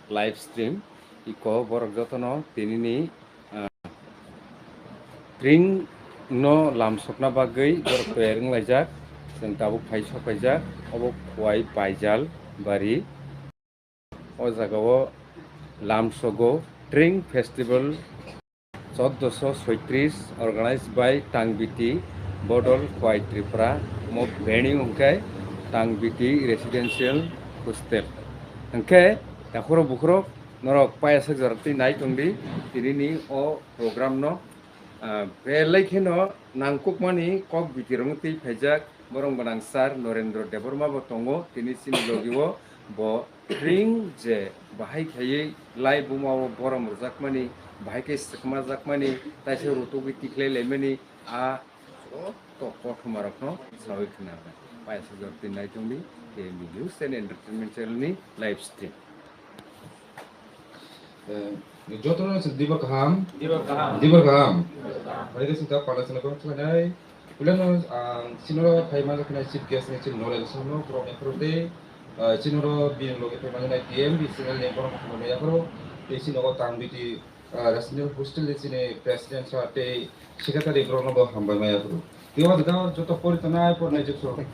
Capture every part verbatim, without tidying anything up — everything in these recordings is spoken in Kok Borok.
live stream. Iko borok jotono tinini, ah, tring no lamsokna bagwi borok toyar wnglaijak. Chwng tabuk phai sokphaijak, obo Khowai Baijal bari. O jagao lamsogo Tring Festival choddoso soitris, organized by Tangbiti Bodol Khowai Tripura, mo venue hwnkhe Tangbiti Residential Hostel. Hwnkhe takhoro bukhurok norok payasajak jorotwi nai tongdi tinini o program no. Ah, belai kheno nangkukmani kok bitirokno twi phaijak borok gwnang sir Norendra Debbarma bo tongo, tini chini logi o bo tring je bahai khaiwi lai buma o borom rwjakmani, bahai khe swkmajakmani, taisa rutugwi tikhlai laimani, a joto kothoma rokno sawi khna paisa jor twi nai tongdi, K M B News and Entertainment Channel ni live stream. Eh, jotono se diba kaham. Diba kaham. Diba kaham. Diba kaham. Hari ke sita pada sana kau sana dai. Pulang no, ah, sinoro khai mana kena chief guest ni chin nore sono pro ne pro de. Ah, sinoro bin loge khai mana T M B sinal ne pro mo ya pro. Te sinogo Tangbiti, ah, Residential Hostel ni sini president sa te secretary borokno bo hambai maya phuru. Tei o jaga o joto pori tongnai pornai jwk song.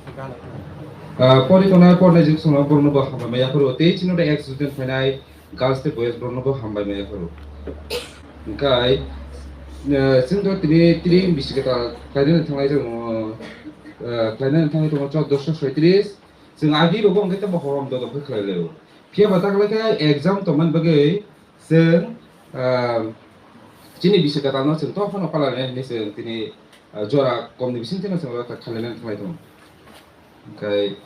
Ah, pori tongnai pornai jwk song borokno bo hambai maya phuru. Tei chini de ex student phainai girls tei boys borokno bo hambai maya phuru. Hwnkhe, eh, chwng to tini, tini bisi kwtal khlainani thanglai tongo, eh, khlainani thanglai tongo choddoso soitris. Chwng agi bo hwnkhe tei bo horom dodo khe khlai laio. Phiya ba ta khlai khe exam tongmani bagwi, Chwng, ah, chini bisi kwtalno chwng tophano palainai hinwi chwng tini, ah, jora komni bisingtwi chwng oro kha-, khalailaina thanglai tongo. Hwnkhe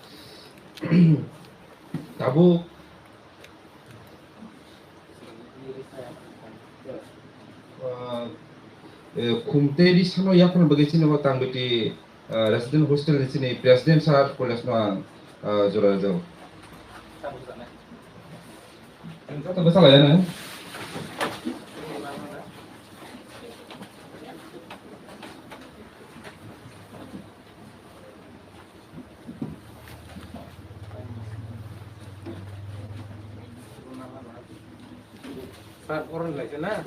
tabuk, ah, eh, khumtwi risano yaphang bagwi chini bo Tangbiti, ah, Resident Hostel ni chini President Sir Kailash no ang, ah, jora rwjago. Joto bwsa laiyana. Sir, orange laisa na?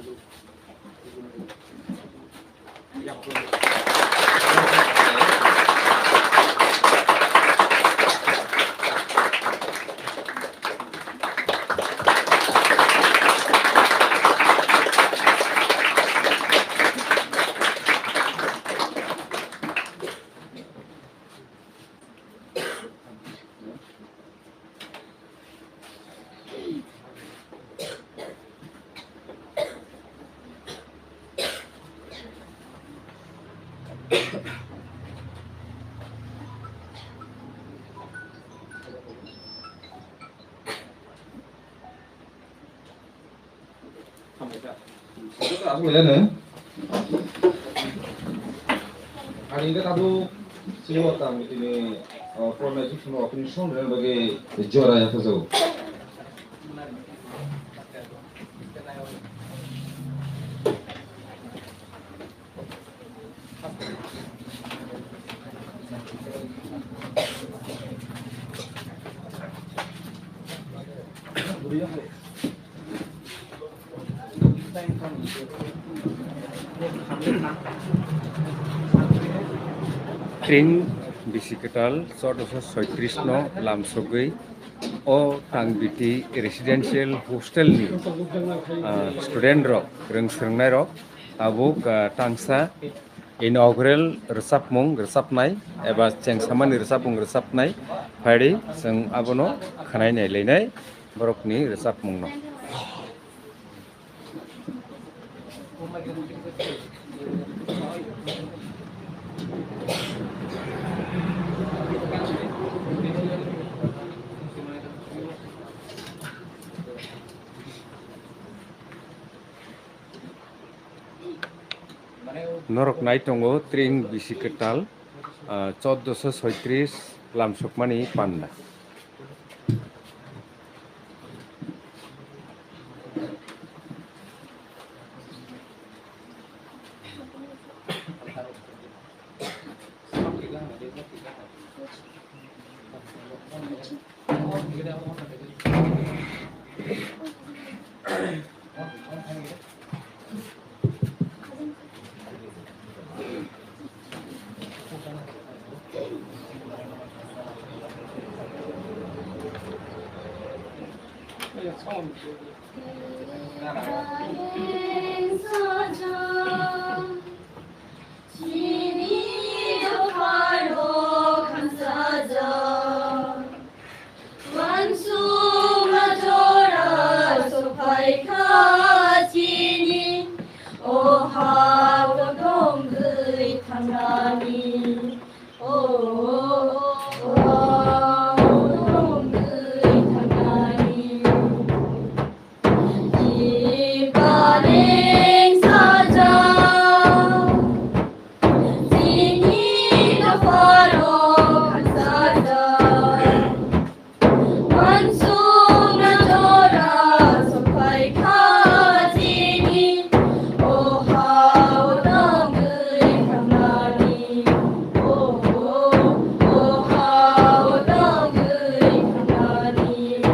Aswk ya ne? Ani hwnkhe tabuk sini o tang tini, o, program execution o opening song rwna bagwi jora yaphajago. Tring bisi kwtal chordoso soitris no lamsogwi o Tangbiti Residential Hostel ni, ah, student rok, rwng swrwngnai rok, tabuk, ah, tangsa inaugural rwchapmung rwchapnai eba chengsamani rwchapmung rwchapnai phaidi chwng abono khwnai nailainai borokni rwchapmungno. Norok nai tongo tring bisi kwtal, ah, chordoso soitris lamsokmani panda. Uansukna jora sophaikha chini, o ha-o tongwi thangnani, o, o, o, o, o, tongwi thangnani. Ibaleng saja, chini dophano khan saja. Uansukna jora sophaikha chini, o ha-o tongwi thangnani, o, o, o ha-o tongwi thangnani.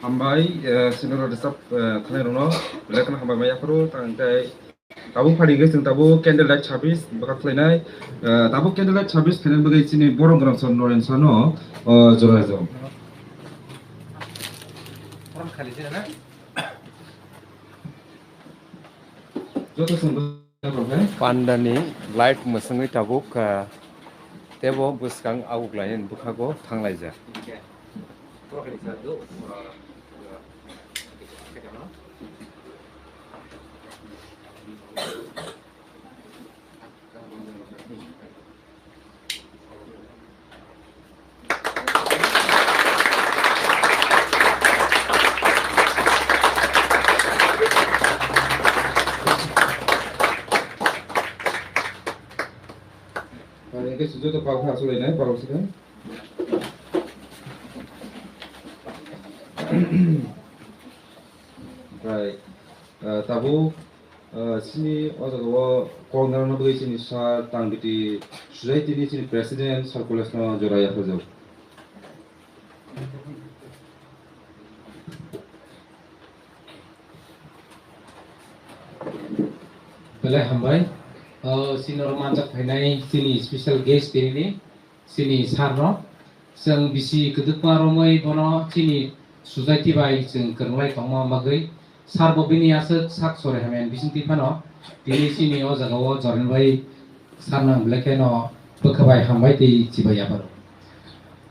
Hambai, eh, senior disturb, eh, khlairokno, belai kheno hambai ma yapharo, tang tei tabuk phani hwnkhe chwng tabuk candle light service bwkha khlainai, eh, tabuk candle light service khlainani bagwi chini borom gwnang sir Noren sano, oh, joraijak. Joto chwng Pandani light mwswngwi tabuk, ah, teibo bwskang aguklainani bwkhago thanglaijak. Hingke sujoto palha aswk lainai, palok sika. Omprai, eh, tabuk Ah, chini o jaga o kok narwkna bagwi chini sir Tang Biti Society ni chini president sir Kailash no jora yapharjak. Belai hambai. O, chini oro manjak phainai chini special guest tini ni chini sir no. Chwng bisi kwdwkma romwi bono chini society bai chwng kwrwnglai tongma bagwi sir bo bini aswk sak sori hamya bisingtwi phano tini chini o jaga o jorain bai sir no belai kheno bwkha bai hambai tei chibai yapharo.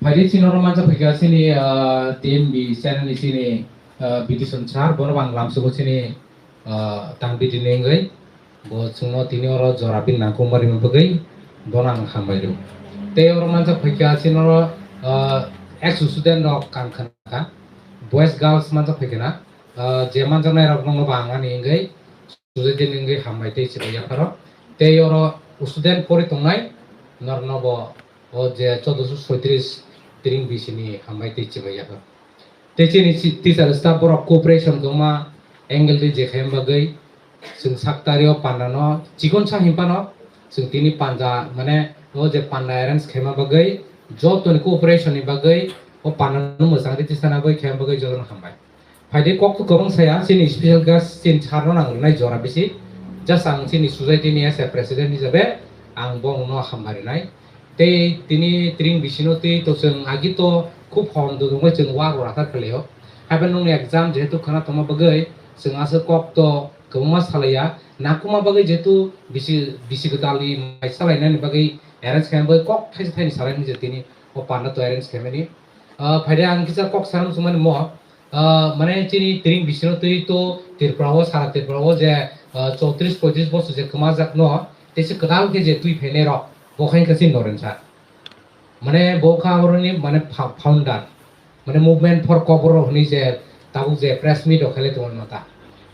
Phaidi chini oro manjak phaikha chini, ah, T M B channel ni chini, ah, Bidison sir, bono bo ang lamsugo chini, ah, Tang Biti ni wngwi. Bo chwngno tini oro jora bini nangkukma rima bagwi bono ang hambai rw. Tei oro manjak phaikha chini oro, ah, ex student rok kang khna kha, boys girls manjak phaikha na, ah, je manjaknai rok nokno bo ang ani wngwi society ni wngwi hambai tei chibai yapharo. Tei oro student pori tongnai norokno bo o je chaudoso soitris tring bisini hambai tei chibai yapharo. Tei chini chi-, teacher staff borok cooperation kwbangma angle twi je khaima bagwi chwng sak tario panda no chikon sa hinphano chwng tini panda mane o je panda arrange khaima bagwi jotoni cooperation ni bagwi o panda no mwchang twi tisana bagwi khaima bagwi jotono hambai. Phaidi kok to kwbang saya, chini special guest chini sir no nang rwnai jora bisi. Just ang chini society ni as a president hisabe ang bongno hambai rwnai. Tei tini tring bisino tei to chwng agi to khub hom dudungwi chwng wa rwkha khlaio. Haikhe nungni exam jehetu khwna tongma bagwi chwng aswk kok to kwbangma salaiya. Nangkukma bagwi jehetu bisi, bisi kwtalni mai salainani bagwi arrange khaina bagwi kok thaisa thaini salainani je tini o panda to arrange khaimani. Ah, phaidi ang kisa kok sanam sumani mo. Ah, mane chini tring bisino twi to Tripura o, sara Tripura o je, ah, chowtris poitris bosor je kwmajak no, tei se kwtal khe je twi phainai rok, bo khe chini Noren sir. Mane bo kha oroni mane fa-, founder, mane movement for Kokborok hwnwi je tabuk je press meet rok khailai tongo mata.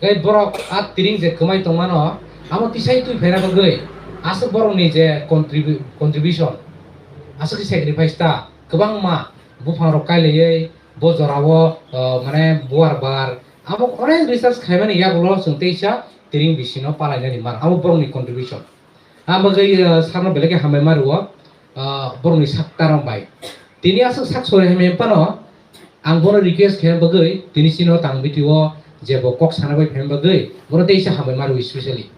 Tei borok a tring je kwmai tongmano, amo tisai twi phaina bagwi aswk borokni je contribu-, contribution, aswk khe sacrifice ta kwbangma buphang rok kailaiwi, bo jorao, uh, mane buar bar abo onek research khaimani yagulo chwng teisa tring bisino palainani mar abo borokni contribution. Abo je, uh, sir no belai khe hambai ma rwo, uh, borokni sak tarong bai. Tini aswk sak sori hamya phano ang bono request khe bagwi tini chini o Tang Biti o je bo kok sana bai phaima bagwi bono teisa hambai ma rwo specially.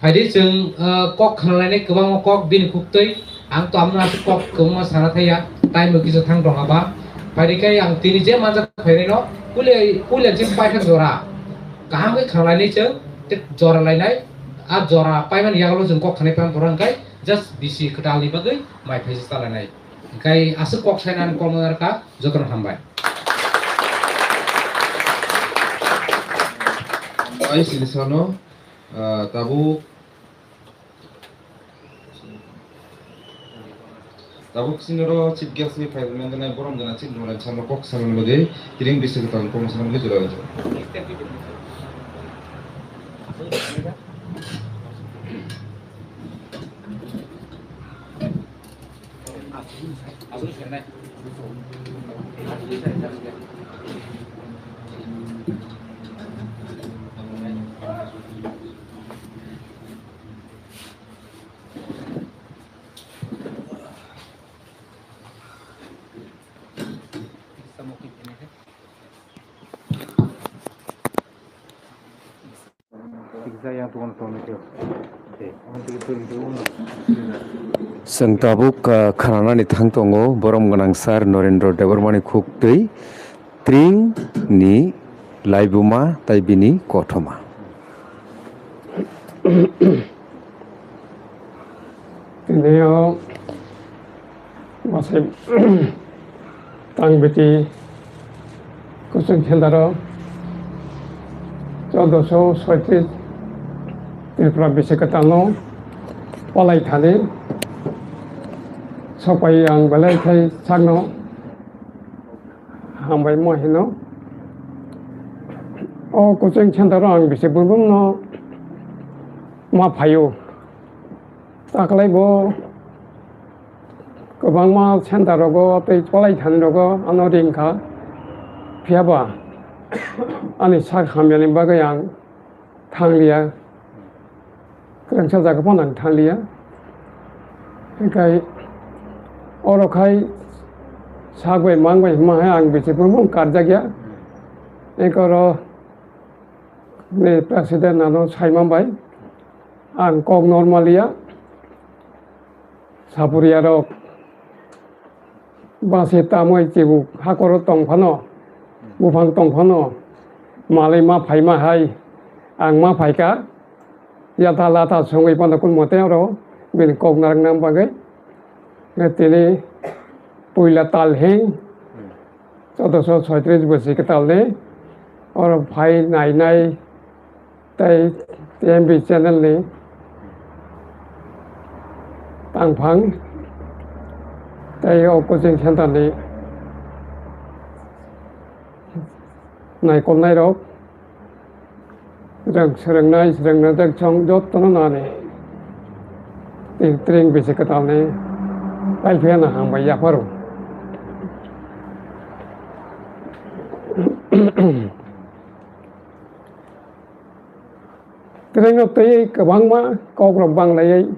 Phaidi chwng, ah, kok khnalainai kwbangma kok bini khuktwi. Ang to amno aswk kok kwbangma sana thaya, time bo kisa thang tong haba. Phaidi khe ang tini je manjak phainaino puila, puila je paithak jora kaham khe khnalainai chwng, tei jora lainai. A jora paimani yagulo chwng kok khnai phan borok hwnkhe just bisi kwtalni bagwi mai phaisa chalainai. Hwnkhe aswk kok sainani kokno narwkha, jotono hambai. Hambai sini sano. Ah, tabuk, tabuk chini oro chief guest ni phai rwna gwnang borom gwnang chini rwna chama kok sana bagwi tring bisi kwtal kok sana bagwi jora rwjak. Chwng tabuk, ah, khananani thang tongo, borom gwnang sir Norendra Debbarmani khuktwi. Tring ni laibuma tai bini kothoma. Tini o wasai Tang Biti Kuchung Khendaro chaudoso soitris Tripura bisi kwtalno palai thani sopai ang belai khai sakno hambai mo hino. O coaching center o ang bisi burbum no ma phaio. Taklai bo kwbangma center rogo tei palai thani rogo ano ring kha. Phiya ba ani sak hamyani bagwi ang thangliya. Tengsa jaga phano ang thanglia. Hinkhe oro khai sak bai mang bai hwnma hai ang bisi phuru karjakya. Hinkhe oro ni president ano saimang bai ang kok normal ya. Sapuria rok basi tamoi chibuk hakoro tong phano, buphang tong phano, malai ma phaima hai, ang ma phaikha, yata lata songwi phano kun mote oro bini kok narwkna bagwi. Tini puila tal hing, chaudoso soitris bosi kwtalni, oro phai nai nai, tei T M B channel ni tangphang tei o coaching center ni naikolnai rok, rang swrwngnai, swrwngna jak chong jotono nani tring tring bisi kwtalni paiphiya na hambai yapharo. Twrwino twi kwbangma kokrok banglaiwi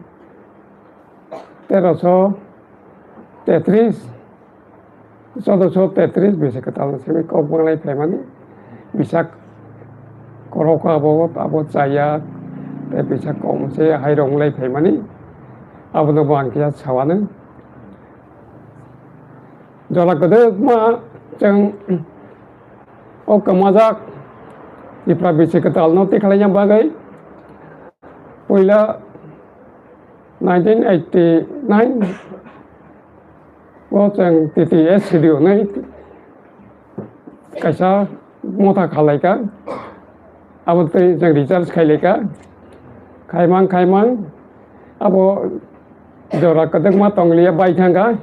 teroso tetris, chaudoso tetris bisi kwtal simi kok banglai phaimani, bisak korok abo, abo chaya, tei bisak kom se hairok wnglai phaimani, abono bo ang kisa sawano. Jora kwdwkma chwng o kwmajak Tipra bisi kwtalno tikhlaina bagwi puila nineteen eighty nine o chwng T T S C D O hwnwi kaisa motha khalaikha, abo tei chwng recharge khailaikha, khaimang khaimang abo jora kwdwkma tonglia baithangkha,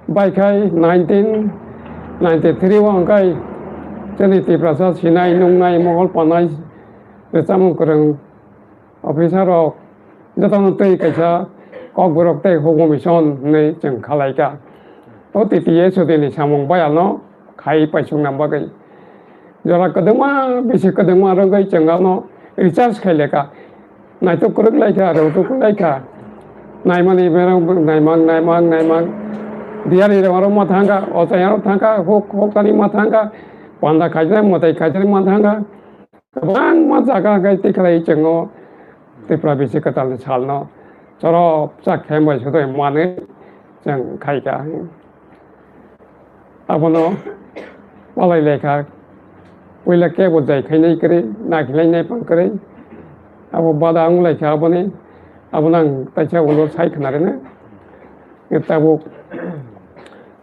baikhai nineteen ninety three o hwnkhe chini Tiprasa sinai nungnai mohol panai rwchapmung kwrwng officer rok jotono twi kaisa kokborok tei hukumu mission hwnwi chwng khalaikha. O T T S O D ni samung bayalno khai paisukna bagwi jora kwdwkma bisi kwdwkma rwgwi chwng ano recharge khai lekha. Naitok kwrwk laikha, rwtuk laikha. Naimani berok naimang, naimang, naimang. Diyari rok aro ma thangkha, ochai aro thangkha, huk, huktani ma thangkha. Panda khaijak, mwtai khaijak ma thangkha. Kwbangma jaga hwnkhe tikhlai chwng o Tripura bisi kwtalni salno chorop chak khe bai sudai manwi chwng khaikha. Abono palai laikha, puila kebo jai khainai kwrwi, nakhilainai pang kwrwi, abo bada wng laikha aboni, abono ang taisa ulo sai khna rwna. Tabuk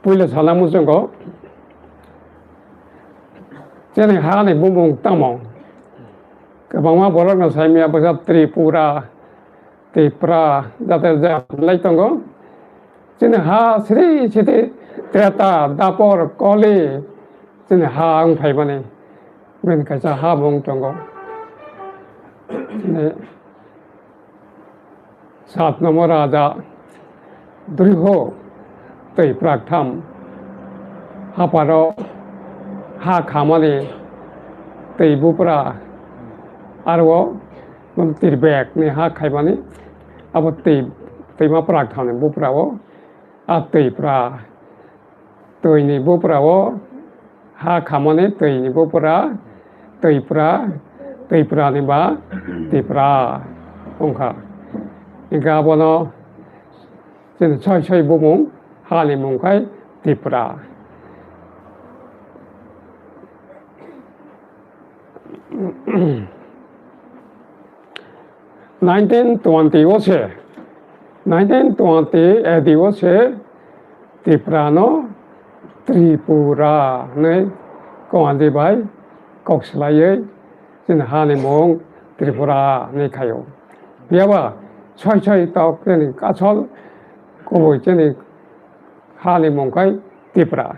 puila salna muchungo. Chini ha ni bumung tamo? Kwbangma borok no saimya bwsa Tripura, Tripura, jate jat lai tongo. Chini ha sri siti Treta, Dapor, Koli, chini ha wng phaimani. Bini kaisa ha bung tongo. Chini Sat nombor raja Driho twi prak tham haparo ha khamani twi bupra aro tirbek ni ha khaimani abo twi twima prak thamni bupra o a twi pra Twini bupra o ha khamani twini bupra, twipra, twipra ni ba tipra wngkha. Hingkhe abono chini soi soi bumung hani mung khai tipra. Nineteen twenty o se, nineteen twenty A D o se Tripura no Tripura hinwi Komanji bai kok swlaiwi chini hani mung Tripura hinwi khaio. Phiyaba soi soi tok chini asol kubui chini hani mung khai Tripura.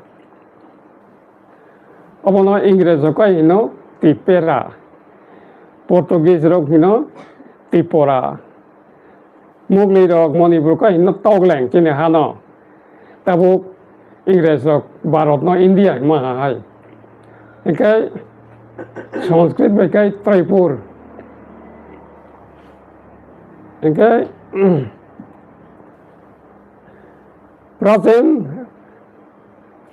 Obono Ingres rok kai hino Tipera, Portuguese rok hino Tipora, Mugli rok Manipur kai hino Togleng chini hano. Tabuk Ingres rok Bharat no India hima hai. Hinkhe Sanskrit bai kai Tripur. Hingke, Prachin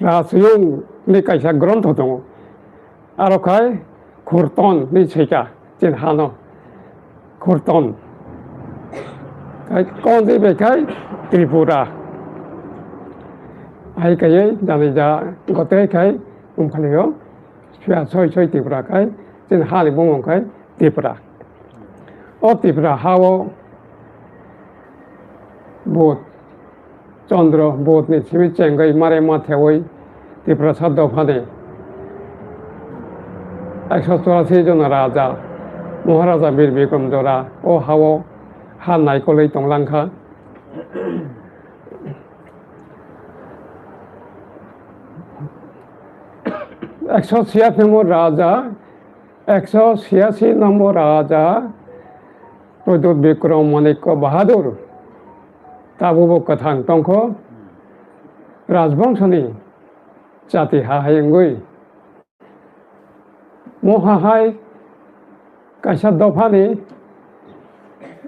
Rajyung ni kaisa grontho tongo. Aro khai Khurton ni soika, chini hano Khurton. Khai konjwi bai khai Tripura. Hai kaiye jani ja gote khai umkhalio. Phiya soi soi Tripura khai, chini hani bumung khai Tripura. O Tripura hao Bud, Chandra, Bud ni simi chengwi mare mathewi Tiprasa dophani ekso chorasi jona raja, Maharaja Bir Bikram Jora o hao ha naikolwi tonglangkha. Ekso chiyasi number raja, ekso chiyasi number raja Pradyut Bikram Manikya Bahadur. Tabukbo kwthang tongkho, rajbongshoni chati ha hayungwi. Moha hai kaisa dophani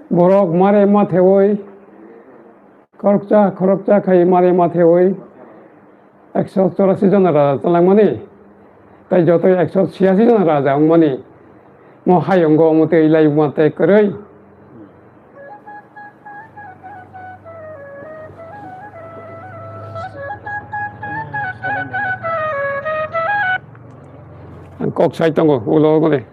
borok mare mathewi Khoroksa, khoroksa khai mare mathewi ekso chorasi jona raja chalangmani, tai joto ekso chiyasi jona raja wngmani. Mo hayungo omo tei lai ma tei kwrwi. Ang kok sai tongo, ulo mani.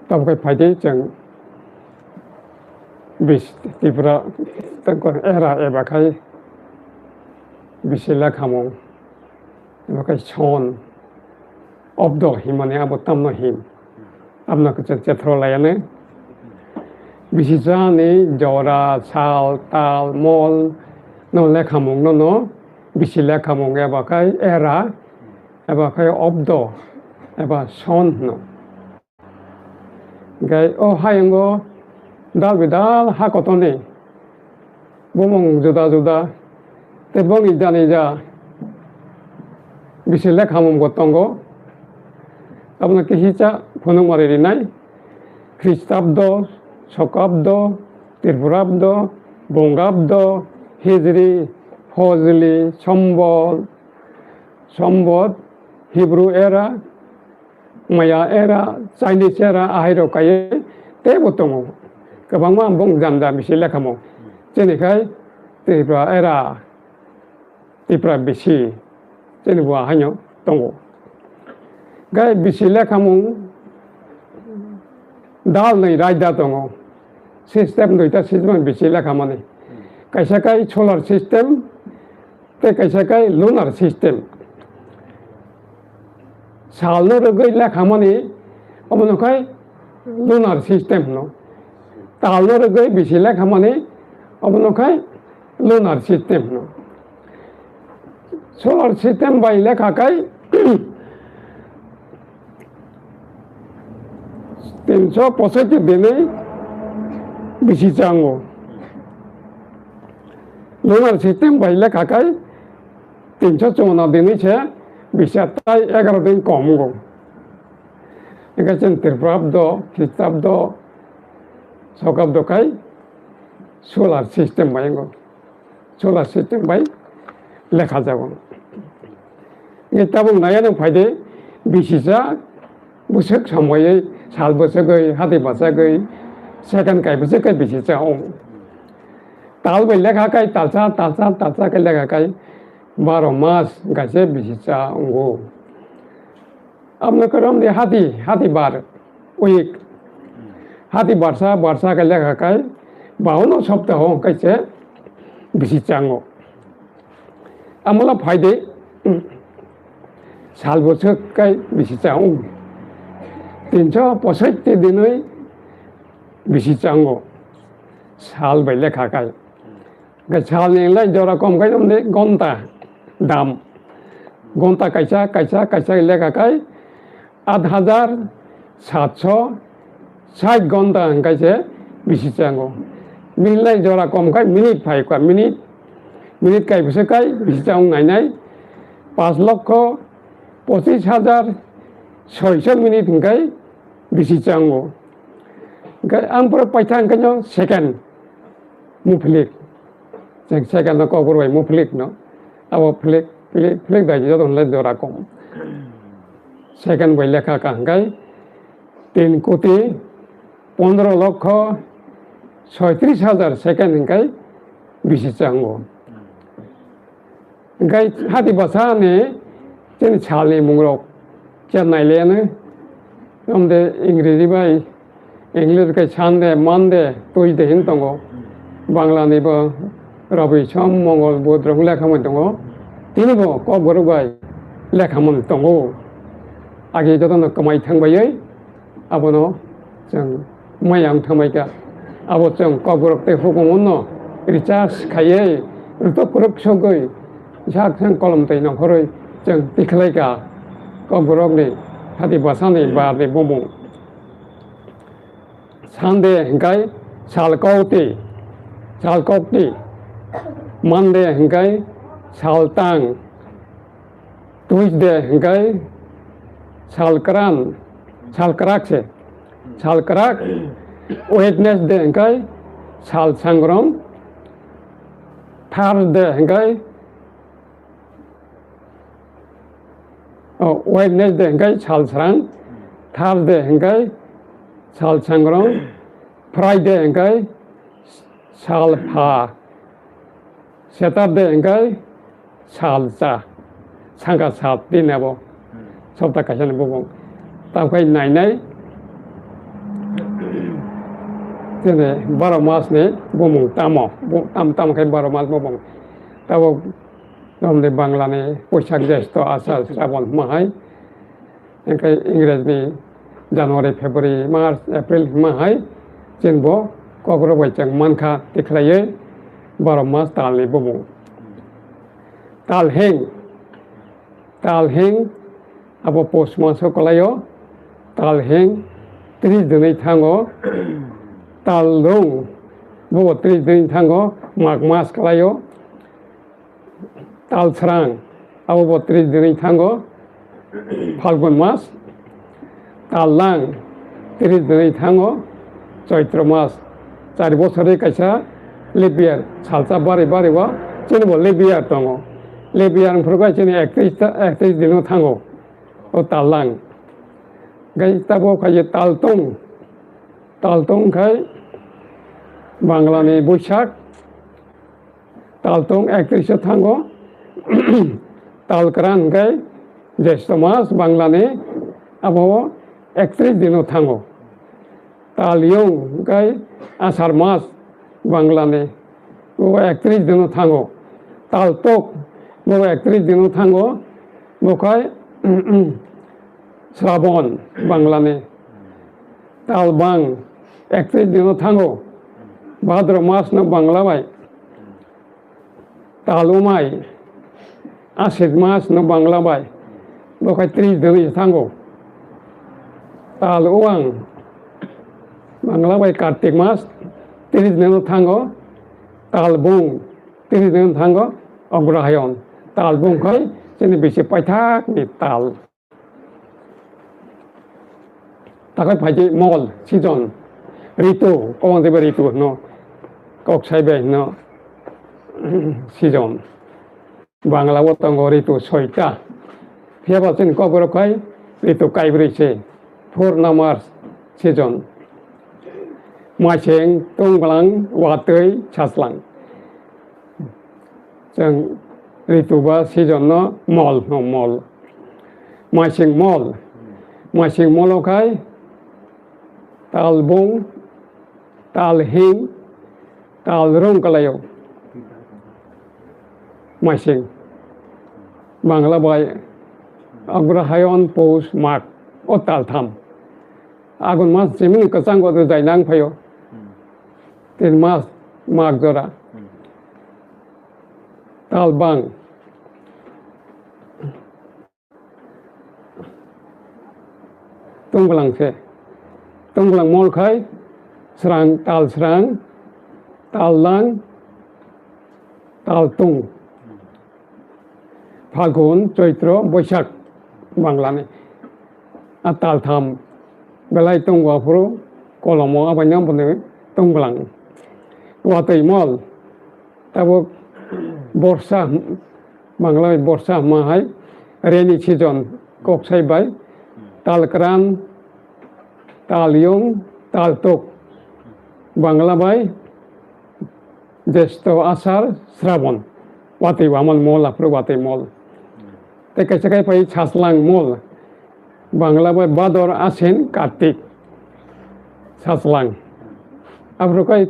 Tamo khe phaidi chwng bis Tripura tongkor era eba khai bisi lekhamung eba khai son obdo himani abo tamno him. Abno kwchwng chethro layane. Bisi jani jora, sal, tal, mol no lekhamung no no bisi lekhamung eba khai era eba khai obdo eba son hino. Hingke o hayungo dal bidal ha kotorni bumung juda juda tei bongni jani ja bisi lekhamung bo tongo. Abono kihisa phunukmari rinai Khristabdo, Sokabdo, Tripurabdo, Bongabdo, Hijri, Hojli, Sombol, Sombot, Hebrew era, Maya era, Chinese era, ahairok kaiye teibo tongo. Kwbangma bong jam jam bisi lekhamung. Chini khai Tripura era, Tripura bisi, chini bo ahaino tongo. Gai bisi lekhamung dal nai raida tongo. System duita system bisi lekhamani. Kaisa kai solar system, tei kaisa kai lunar system. Salno rwgwi lekhamani, omono khai lunar system hwno. Talno rwgwi bisi lekhamani, omono khai lunar system hwno. Solar system bai lekha khai tinso posoiti dinwi bisi chango. Lunar system bai lekha khai tinso chwngno dinwi se bisa tai egaro din kom wngo. Hingke chwng Tripurabdo, Khristabdo, Sokabdo khai solar system bai wngo. Solar system bai lekha jago. Hingke tabuk naiya nang phaide bisisa bwswk samoi sal bwswgwi hati bachagwi second kai bwswk kai bisisa wngo. Tal bai lekha kai talsa, talsa, talsa kai lekha kai baro mas gaise bisisa wngo. Abno kwrwng di hati, hati bar, week. Hati barsa, barsa kai lekha kai, bauno soptaho kai se bisi chango. Amala phaide, sal bwswk kai bisi chango. Tinso posoiti dinwi bisi chango. Sal bai lekha kai. Hingke salni lai jora kom khai tongdi gonta dam. Gonta kaisa, kaisa, kaisa lekha khai aat hajar satso sait gonta hingke se bisi chango. Minute lai jora kom khai minute phai kha, minute, minute kai bwswk kai bisi chang nainai. Panch lokho pochis hajar soiso minute hwnkhe bisi chango. Hwnkhe ang pura paitha hwnkhe no second muphilik. Chwng second no kokborok bai muphilik no. Abo philik, philik, philik bai joto hwnle jora kom. Second bai lekha ka hwnkhe tin koti pondro lokho soitris hajar second hwnkhe bisi chango. Hwnkhe hati bwsani chini salni mungrok chernai leyano, omde Ingreji bai, English khe Sunday, Monday, Tuesday hin tongo. Bangla ni bo Rabi, Som, Mongol, Budh rok lekha mani tongo. Tini bo kokborok bai lekha mani tongo. Agi jotono kwmai thang baiwi abono chwng maya wng thangbai kha. Abo chwng kokborok tei hukumu no recharge khaiwi, rutok kwrwk sogwi, sak sang kolom twi nongkhorwi chwng tikhlai kha. Kokborokni hati bwsani barni bumung. Sunday hwnkhe sal kokti, sal kokti. Monday hwnkhe sal tang. Tuesday hwnkhe sal kwran, sal kwrak se, sal kwrak. Wednesday hwnkhe sal sangrom. Thursday hwnkhe, oh, Wednesday hwnkhe sal srang. Thursday hwnkhe sal sangrom. Friday hwnkhe sal pha. Saturday hwnkhe sal cha, sangka sal tin abo, sopta kaisa ni bumung. Tamo khe nainai, chini baro mas ni bumung tamo, bu-, tam, tamo khe baro mas bumung. Tabok, tamni Bangla ni Poishak, Jesto, Asar, Srabon hwnma hai. Hwnkhe Ingreji ni January, February, March, April hwnma hai chwng bo kokborok bai chwng mankha tikhlaiwi baro mas tal ni bumung. Tal heng, tal heng abo Pous maso kwlaio, tal heng tris dinwi thango, tal rung bobo tris dinwi thango, Mag mas kwlaio. Tal srang, abo bo tris dinwi thango, Phalgun mas. Tal lang, tris dinwi thango, Choitro mas. Char bosorwi kaisa leap year, salsa bari bari o, chini bo leap year tongo. Leap year wngphuru bai chini ektris ta, ektris dino thango, o tal lang. Gai tabo khaye tal tong, tal tong khai Bangla ni Boisak, Tal tong ektris o thango. Tal kwran hwnkhe Jesto mas Bangla ni, abo ektris dino thango. Tal yung hwnkhe Asar mas Bangla ni, bo ektris dino thango. Tal tok, bo ektris dino thango. Bo khai Srabon Bangla ni. Tal bang ektris dino thango. Bhadro mas no Bangla bai. Tal umai Ashit mas no Bangla bai. Bo khai tris dino thango. Tal uang Bangla bai Kartik mas tris dino thango. Tal bung tris dino thango. Ogrohayon. Tal bung khai chini bisi paithak ni tal. Takhai phaikhe mol, season, ritu, kobang teibo ritu hino, kok saibai hino, season. Bangla o tongo ritu soita. Phiyaba chini kokborok khai ritu kaibrwi se, four number season. Maising, tungbalang, watwi, saslang. Chwng ritu ba season no mol hwno, mol. Maising mol. Maising molo khai tal bung, tal hing, tal rung kwlaio. Maising. Bangla bai Agrahayon, Pous, Mag. O tal tham. Agun mas chimini kwchango rwjai nang phaio. Tin mas, Mag jora. Tal bang. Tungbalang se. Tungbalang mol khai. Srang, tal srang, tal lang, tal tung. Phagun, Choitro, Boisak, Banglani. A tal tham belai tongo aphuru kolomo abaino bwni tongbalang. Watwi mol, tabuk borsa, Bangla bai borsa hwnma hai rainy season kok sai bai tal kran, tal yung, tal tuk. Bangla bai Jesto, Asar, Srabon. Watwi waman mol, aphuru watwi mol. Tei kaisa kai pai Sajlang mol. Bangla bai Bador, Asin, Kartik. Sajlang. Aphuru kai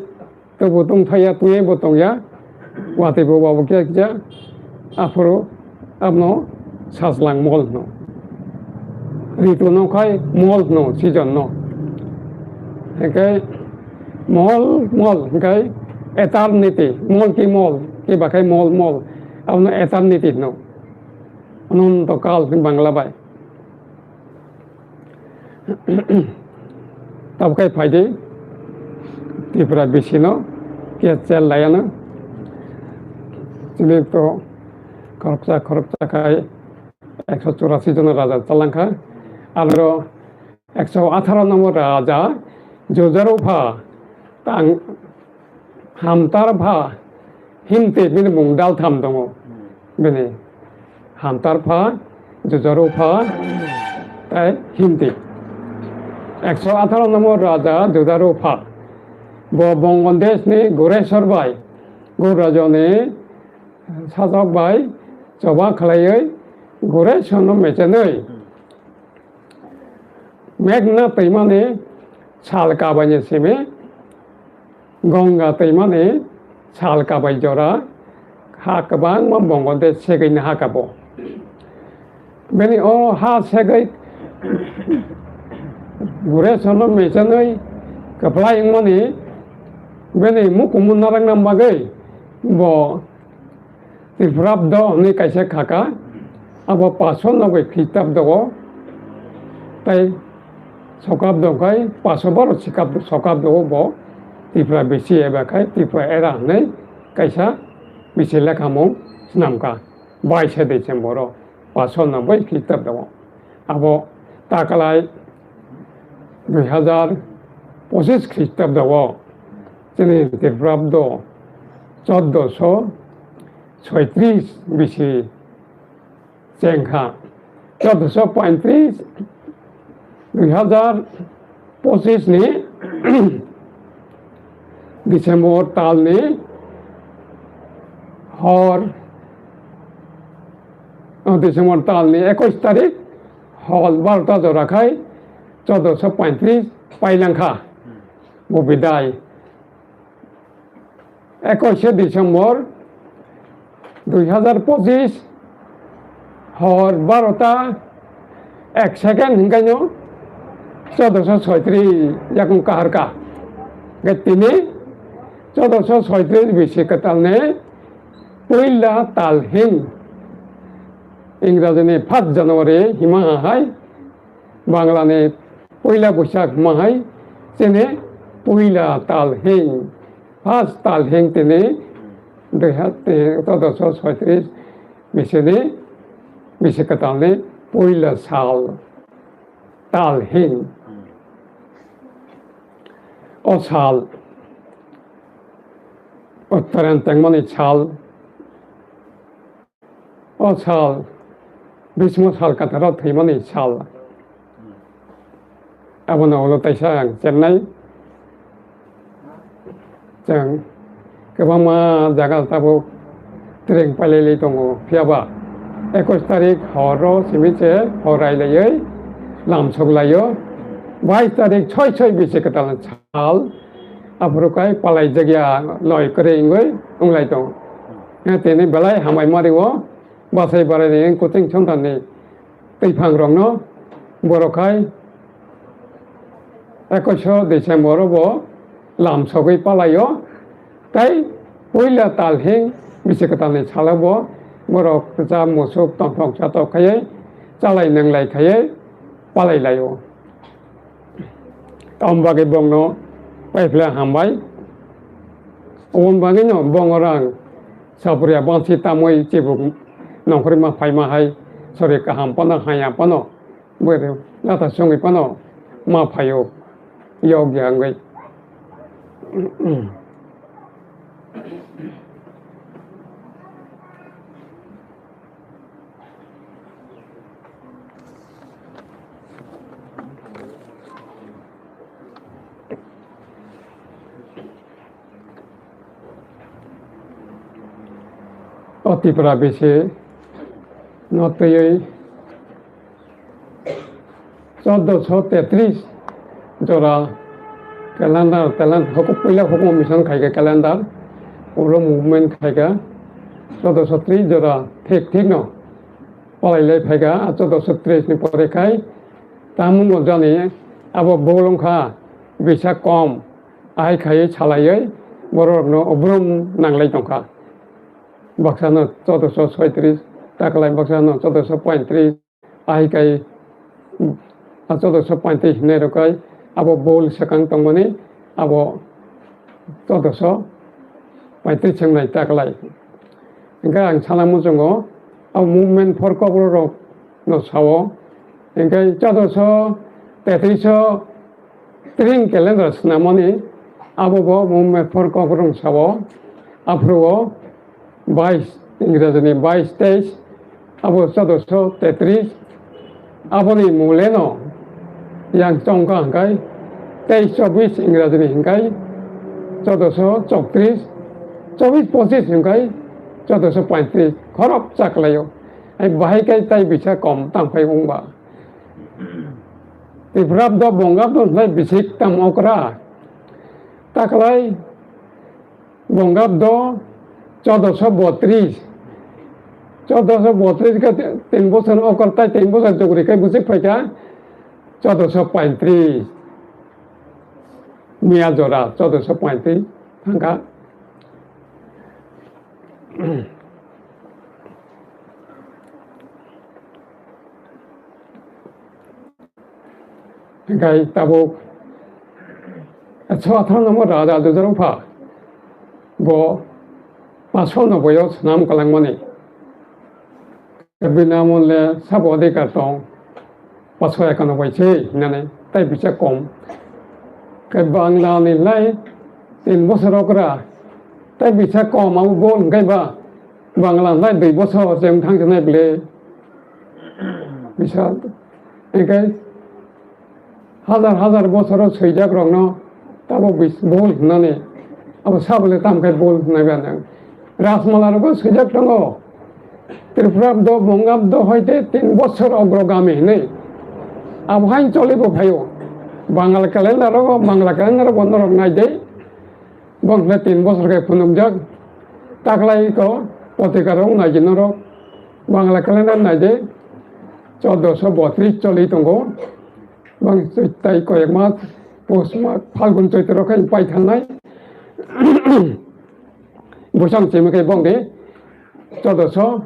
tubu tong thaya, tungya bo tongya. Watwi bo wabo kya kya. Aphuru abno Sajlang mol no. Ritu no khai mol no, season no. Hingke mol, mol, hingke eternity. Mol ki mol, ki bakai mol, mol. Abno eternity no. Ananto kal hwn Bangla bai. Tabuk khai phaidi Tripura bisino kechel layano. Chini to khoroksa khoroksa khai ekso churasi jona raja chalangkha. Aloro ekso atharo nombor raja Jujaru pha tang Hamtar pha Himti bini mung dal tham tongo. Bini Hamtar pha, Jujaru pha, tei Himti. Ekso atharo nombor raja Jujaru pha. Bo Bangladesh ni Gureswar bai, Gurajoni sajak bai choba khlaiwi Gureswar no mechenwi Meghna twimani sal kabaini simi Ganga twimani sal kabai jora ha kwbangma Bangladesh segwini ha kabo. Bini o ha segwi Gureswar no mechenwi kwplai wngmani bini mukumu narwkna bagwi bo Tripurabdo hwnwi kaisa kha kha, abo paso nogwi Khristabdo o, tei Sokabdo khai paso baro sikab-, Sokabdo o bo Tripura bisi eba khai Tripura era hwnwi kaisa bisi lekhamung swnam kha, baisa December o paso noboi Khristabdo o. Abo takalai dui hazar pochis Khristabdo o chini Tripurabdo choddoso soitris bisi chengkha. Choddoso poitris, dui hazar pochis ni December tal ni hor, o, December tal ni ekwis tarik hor barota jora khai choddoso poitris pailangkha. Bo bidai. Ekwis December dui hazar pochis hor barota ek second hinkaino choddoso soitris yakung kaharka. Ge tini choddoso soitris bisi kwtalni puila tal hing Ingrajini first January hima hai Banglani puila Boisak hwnma hai chini puila tal hing, first tal hing tini dui ha-, tini choddoso soitris bisini, bisi kwtalni puila sal tal hing. O sal Uttarayan tengmani sal. O sal, Bhismo sal kataro thwimani sal. Abono ulo taisa ang chennai. Chwng kwbangma jaga tabuk twrwng pailai tongo. Phiyaba ekwis tarik horo simi se hor railaiwi lamsok laio. Bais tarik soi soi bisi kwtal sal. Aphuru kai palai jagya loi kwrwi wngwi wnglai tongo. Tini belai hambai mari o. Bachai barai ni kuting chonthani twiphang rokno borok hai ekwis December o bo lam sogwi palai o, tei puila tal hing bisi kwtal ni salo bo borok kwcham musuk tongthok chatok khaiwi chalai nwnglai khaiwi palai lai o. Tamni bagwi bongno Paiphle hambai. Oboni bagwino bongorang sapriya bansi tamwi chibuk nongkhorima phaima hai sori kaham phano haya phano bwrwi lata songwi phano ma phaio yokya wngwi. O Tripura bisi no twiwi chaudoso tetris jora calendar, calendar, hukumu puila hukumu mission khaikha calendar, ulo movement khaikha chaudoso tris jora thik thik no palailai phaikha, a chaudoso tris ni pore khai tamung jani abo bolong kha bisa kom, ahai khai salaiwi borok no obrum nanglai tongkha. Baksa no chaudoso soitris taklai, baksa no chaudoso poitris, ahai kai, a chaudoso poitris hinwi rwkha, abo bol swkang tongmani, abo chaudoso poitris swngnai taklai. Hingkhe ang sana muchungo, abo movement for kokborok no sao. Hingkhe chaudoso tetris o Tring calendar swnamani abo bo mung mepor kokrwng sao. Aphuru o bais, Ingrajini bais teis, abo chaudoso tetris. Aboni mule no yang chongkha hwnkhe teis chobis, Ingrajini hwnkhe chaudoso choktris, chobis pochis hwnkhe chaudoso poitris khorok chaklaio. Hai bahai khe tai bisa kom tangphai wngba. Tiprabdo Bongabdo hwnlai bisik tam okra. Taklai Bongabdo chaudoso botris. Chaudoso botris khe tin bosor okra tai tin bosor jogri khe bisik phaikha chaudoso poitris. Miya jora chaudoso poitris thangkha. Hingkai tabuk ekso atharo number raja Dujarong pha bo paso no boyo swnam kalangmani. Bini amole sabo adhikar tong, paso ekanoboi se hinani, tai bisa kom. Khe Bangla ni lai tin bosor okra, tai bisa kom abo bol hingkai ba Bangla lai dui bosor se wng thang sinai bile. Bisa, hingkai Hajar hajar bosoro swijak rokno tabo bis-, bol hwnani abo sabole tamkhe bol hwnai ba nang. Rajmala rogo swijak tongo. Tripura do Bongabdo hoite tin bosor ogrogami hinwi. Abo hain choli bo phaio. Bangla calendar rogo, Bangla calendar bo norok nai de. Bongkhle tin bosor khe phunukjak. Taklai ko potrika rok nai de norok. Bangla calendar nai de. Chaudoso botris choli tongo. Bang tai koyek mas, pus mas, Phalgun Chaitra khe pai thangnai. Bwsang chimi khe bong de chaudoso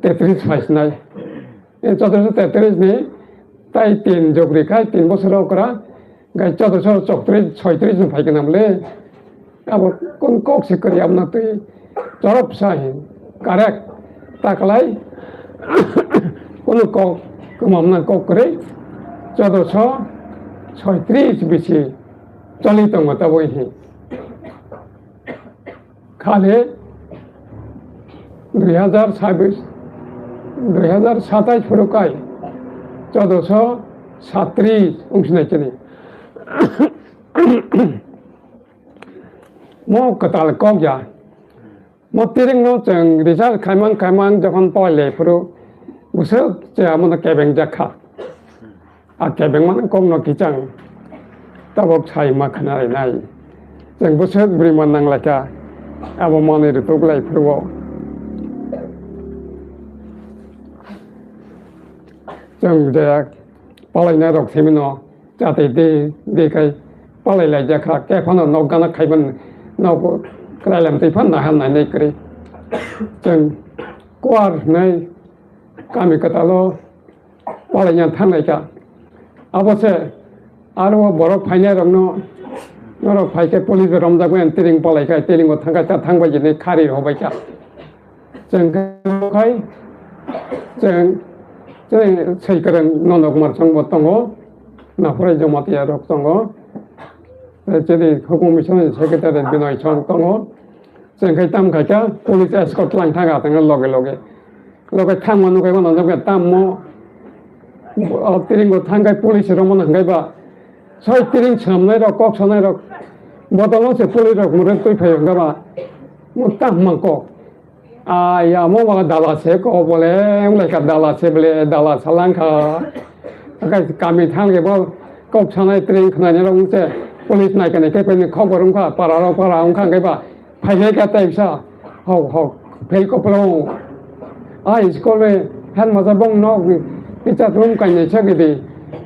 tetris phai sinai. E chaudoso tetris ni tai tin jogri khai tin bosor okra, gai chaudoso choktris, soitris ni phai khe namle. Abo kun kok se kwrwi abna twi chorop sa hin. Correct. Taklai kunu kok kwmamna kok kwrwi chaudoso soitris bisi choli tongo taboi hin. Khali dui hazar sabis, dui hazar satais phuru kai chaudoso satris wngsinai chini. Mo kwtal kok ya. Mo tiring no chwng research khaimang khaimang jokhon poi le phuru bwswk se amo no kebeng jak kha. A kebeng mani kok no kichang tabok sai ma khna ri nai. Chwng bwswk bwrwi man nang lai kha abo manwi rwtuk lai phuru o. Chwng je palai nai rok simi no Chati di, di kai palai lai jakha, khe phano nok gana khaiban nok krailam twi phan naha nainai kwrwi. Chwng kuar hwnwi kami kwtalo palai ya thangnai kha. Abo se aro borok phainai rokno Norok phai khe police bai romjak bai, tiring palai kha, tiring o thang kha, ta thang bai jini khari rw bai kha. Chwng khe khai, chwng, chwng swi kwrwng Nonok Marsang bo tongo, Naphurai Jamatia rok tongo, chini hukum misoni secretary Binoy Chong tongo. Chwng khai tam khai kha, police escort lang thang kha, thang loge loge. Loge thang mano khai mano, loge tam mo, o tiring o thang khai police rok mano hwnkhe ba, soi tiring swnamnai rok, kok sanai rok, botol no se police rok mure twi phai hwnkhe ba, mo tam man kok. Ai, amo ba dala se ko bole, wng lai kha dala se bole, dala salang kha. Akai kami thang ke bo kok sanai train khnani rok wng se police nai kani khe peni khobor wng kha, para rok para wng kha hwnkhe ba phai lai kha tai sa. Hok, hok, phel ko pro. Ai, school me han maja bong nok ni teacher room kai nai sa ke di.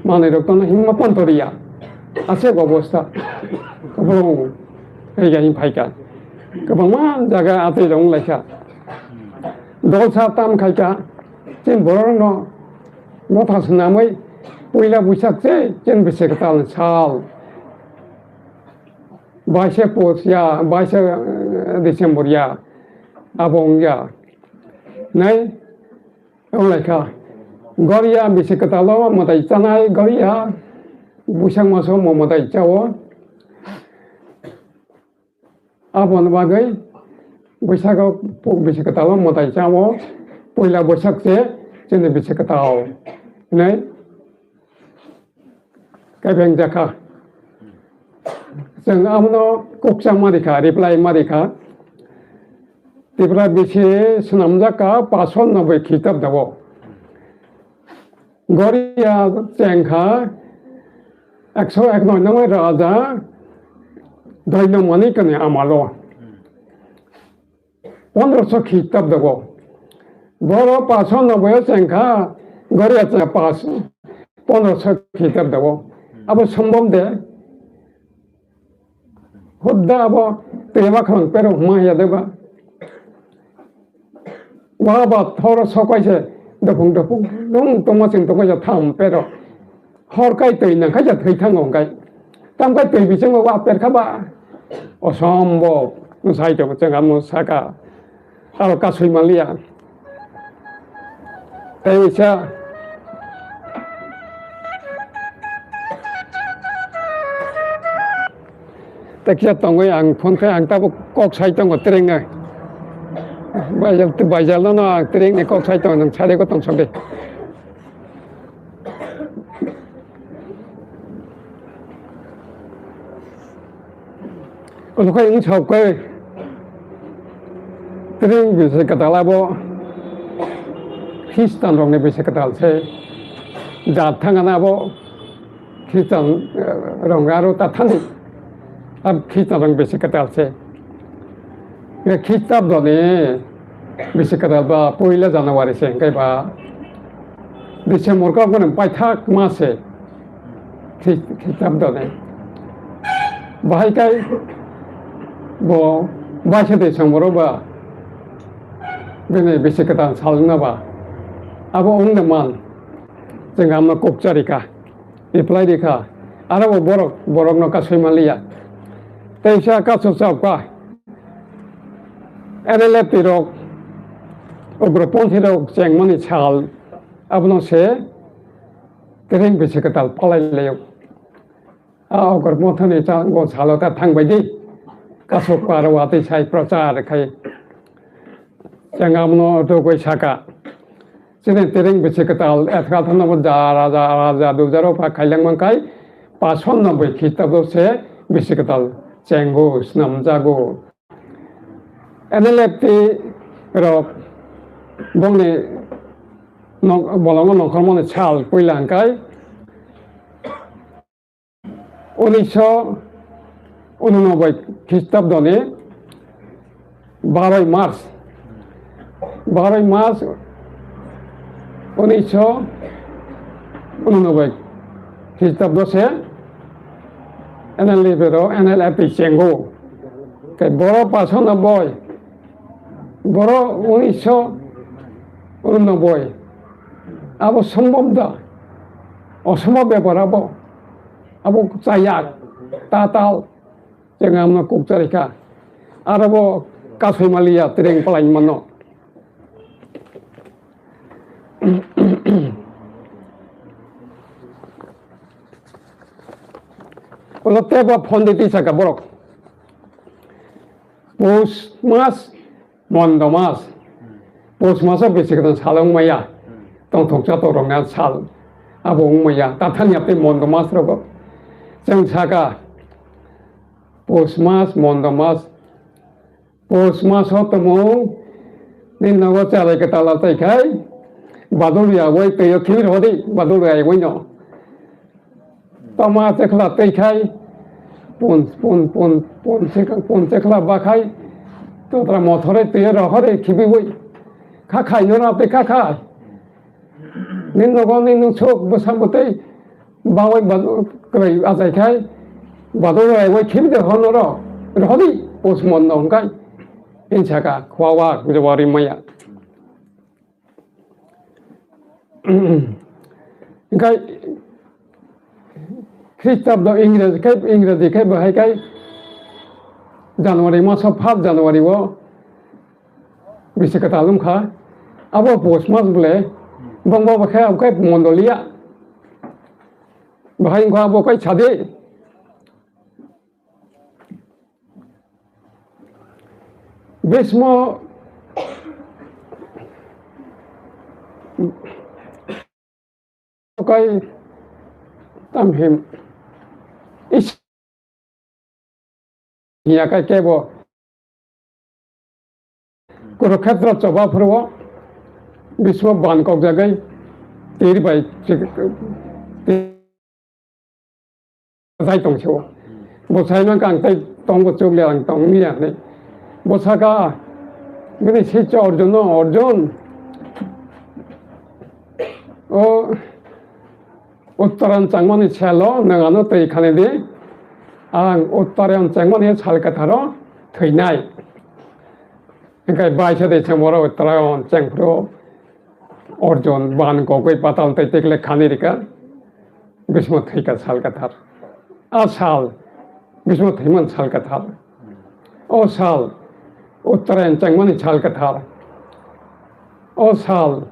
Manai rok tono himma pon to riya. Ase go bosta. Ko pro. Ei ga hin phai kha. Kwbangma jaga atwi rong lai kha. Dolsa tam khai kha, chini borok no motha swnamwi puila buisak se chini bisi kwtal sal. Baisa pos ya, baisa, eh, December ya, abo wng ya. Nai, wng lai kha. Goriya bisi kwtal o mwtai chanai goriya, buisak maso mo mwtai chao. Aboni bagwi Baisago pu-, bisi kwtal o mwtai chao, puila Baisak se chini bisi kwtal hinwi kaipheng jakha. Chwng abono kukcha ma rikha, reply ma rikha. Tripura bisi swnamjak kha paanch sho noboi khristabdo o. Goriya chengkha ekso ek noi nangwi raja Doino Manikani amalo. Pondroso khristabdo o. Boro paanch sho noboi o chengkha, Goriya chengkha paanch, pondroso khristabdo o. Abo sombom de. Hudda abo twima khang pero huma ya deba. Wa ba thoro sokai se dopung dopung nung tongma sing tongma ya tham pero. Hor kai twi nang kai ya thwi thango kai. Tam kai twi bisingo wa per kha ba. Osombo sai to chang amo saka. Aro kasui maliya. Tei uisa. Tei kisa tongwi ang phone khe ang tabuk kok sai tongo tereng ai. Baijal, baijal no ang tereng ni kok sai tongo, nang sade ko tong sade. Onokhai wng sok khe, tring bisi kwtal abo Khristan rokni bisi kwtal se, jat thangana abo Khristan, eh, rok aro ta thani, ab Khristan rok bisi kwtal se. Khristabdoni bisi kwtal ba poila January se, hwnkhe ba December kok bono paithak ma se. Khri-, Khristabdoni. Bahai kai bo baisa de songborok ba bini bisi kwtal salwngna ba. Abo wngna man. Chwng amno kok charika. Reply rikha. Aro bo borok, borokno kasui manliya. Teisa kasu chapka. N L F T rok, ugroponthi rok chengmani sal. Abono se Kereng bisi kwtal palai laio. A okor mothani cha go salo ta thang bai di. Kasuk paro watwi sai prochar khai. Chang amno tugui saka. Chini tereng bisi kwtal etkal thano bo jara jara jadu jaro pha khailang man kai. Pason noboi khitabo se bisi kwtal chengo snam jago. N L F T rok bongni nok-, bolongo nongkhormani sal puila hwnkhe unisho unonoboi Khristabdoni baroi March, baroi March unisho unonoboi Khristabdo se N L F T ro, N L F T chengo. Khe boro paso noboi, boro unisho unonoboi. Abo sombom da, osombom bepar abo. Abo chayak, tatal, Chwng amno kuk chari kha. Aro bo kasui maliya, tireng palai mano. Ulo tebo phone di tisa ka borok. Pus mas, Mondo mas. Pus maso bisi kwtal sal wng maya. Tongthoksa torokna sal. Abo wng maya. Tathani apni Mondo mas rogo. Chwng saka Pus mas, Mondo mas. Pus maso tumung ni nogo chalai kwtal achai khai. Badul ya wai twi o khibir hodi. Badul ya wai no. Tama chekla tei khai, pun, pun, pun, pun, chek-, pun chekla ba khai, totra mothore tei rohore khibiwi. Kha khai no na tei kha khai. Nin nogo nin nung sok bwsang bwtei bawai ba kwbai achai khai, bado rai wai khibide hono ro, rohori pus mon no hwnkhai. Insaka khwa wa jawari maya. Hingkai Khristabdo Ingreji khai, Ingreji khai bahai khai January maso first January o bisi kwtal wngkha. Abo pus mas bole bongbo bo khai abo khai mondoliya. Bahai wngkha abo khai sadi. Bhismo kai tam him is ya kai kebo Kurukshetra choba phuru o Bhismo ban kok jagai tir bai chik-, tir Bwsai tong se o. Bwsai no kang tei tong bo chuk le ang tong ni ya hinwi. Bwsa ka bini sitio Arjun no, "Arjun, o Uttarayan changmani salo nwng ano twi khani di. Ang Uttarayan changmani sal kwtharo thwinai." Hingkai baisa de chengmoro Uttarayan chengphuru Arjun ban kogwi patal tei tekle khani rika. Bhismo thwika sal kwthar. A sal Bhismo thwiman sal kwthar. O sal Uttarayan chengmani sal kwthar. O sal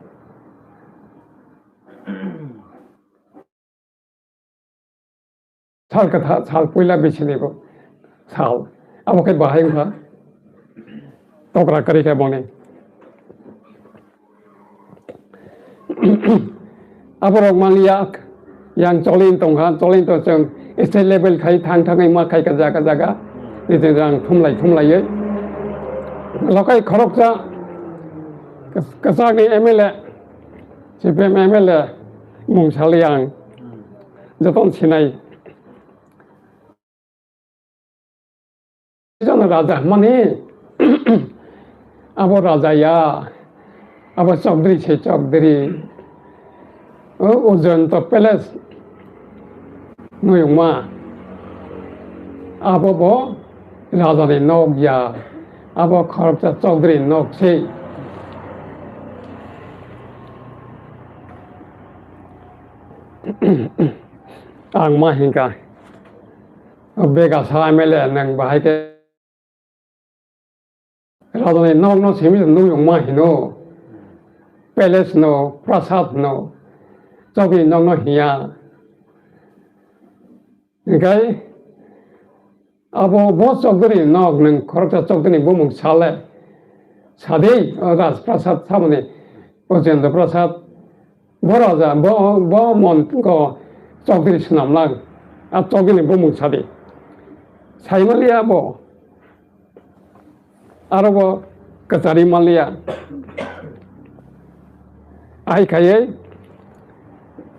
Sal kwthar, sal puila bisini bo sal. Abo khe bahai wngkha. Tokra kwrwi khe boni. Aborok manliya, yang cholin tongkha, cholin to chwng state level khai thang thangwi ma khai ka jaga jaga. Nijing rang thumlai thumlaiwi. Lokai khoroksa kwchakni M L A, C P M M L A mung sali ang. Jotono sinai. Jana raja mani abo raja ya, abo chokdri se chokdri. O Ujjayanta Palace nuyungma. Abo bo raja ni nok ya, abo khoroksa chokdri nok se. Ang ma hingka, bega sa M L A nang bahai ke raja ni nok no simi nung yung ma hino, palace no, prasad no, chokni nok no hiya. Hingkai abo bo chokdri nok nung khoroksa chokdri bumung sale, sadei, o Rajprasad samani, o Jendra Prasad, bo raja, bo, bo mon ko chokdri swnam lang, a chokdri bumung sadi. Saimaliya bo, aro bo kwchari maliya. Ai khaiye,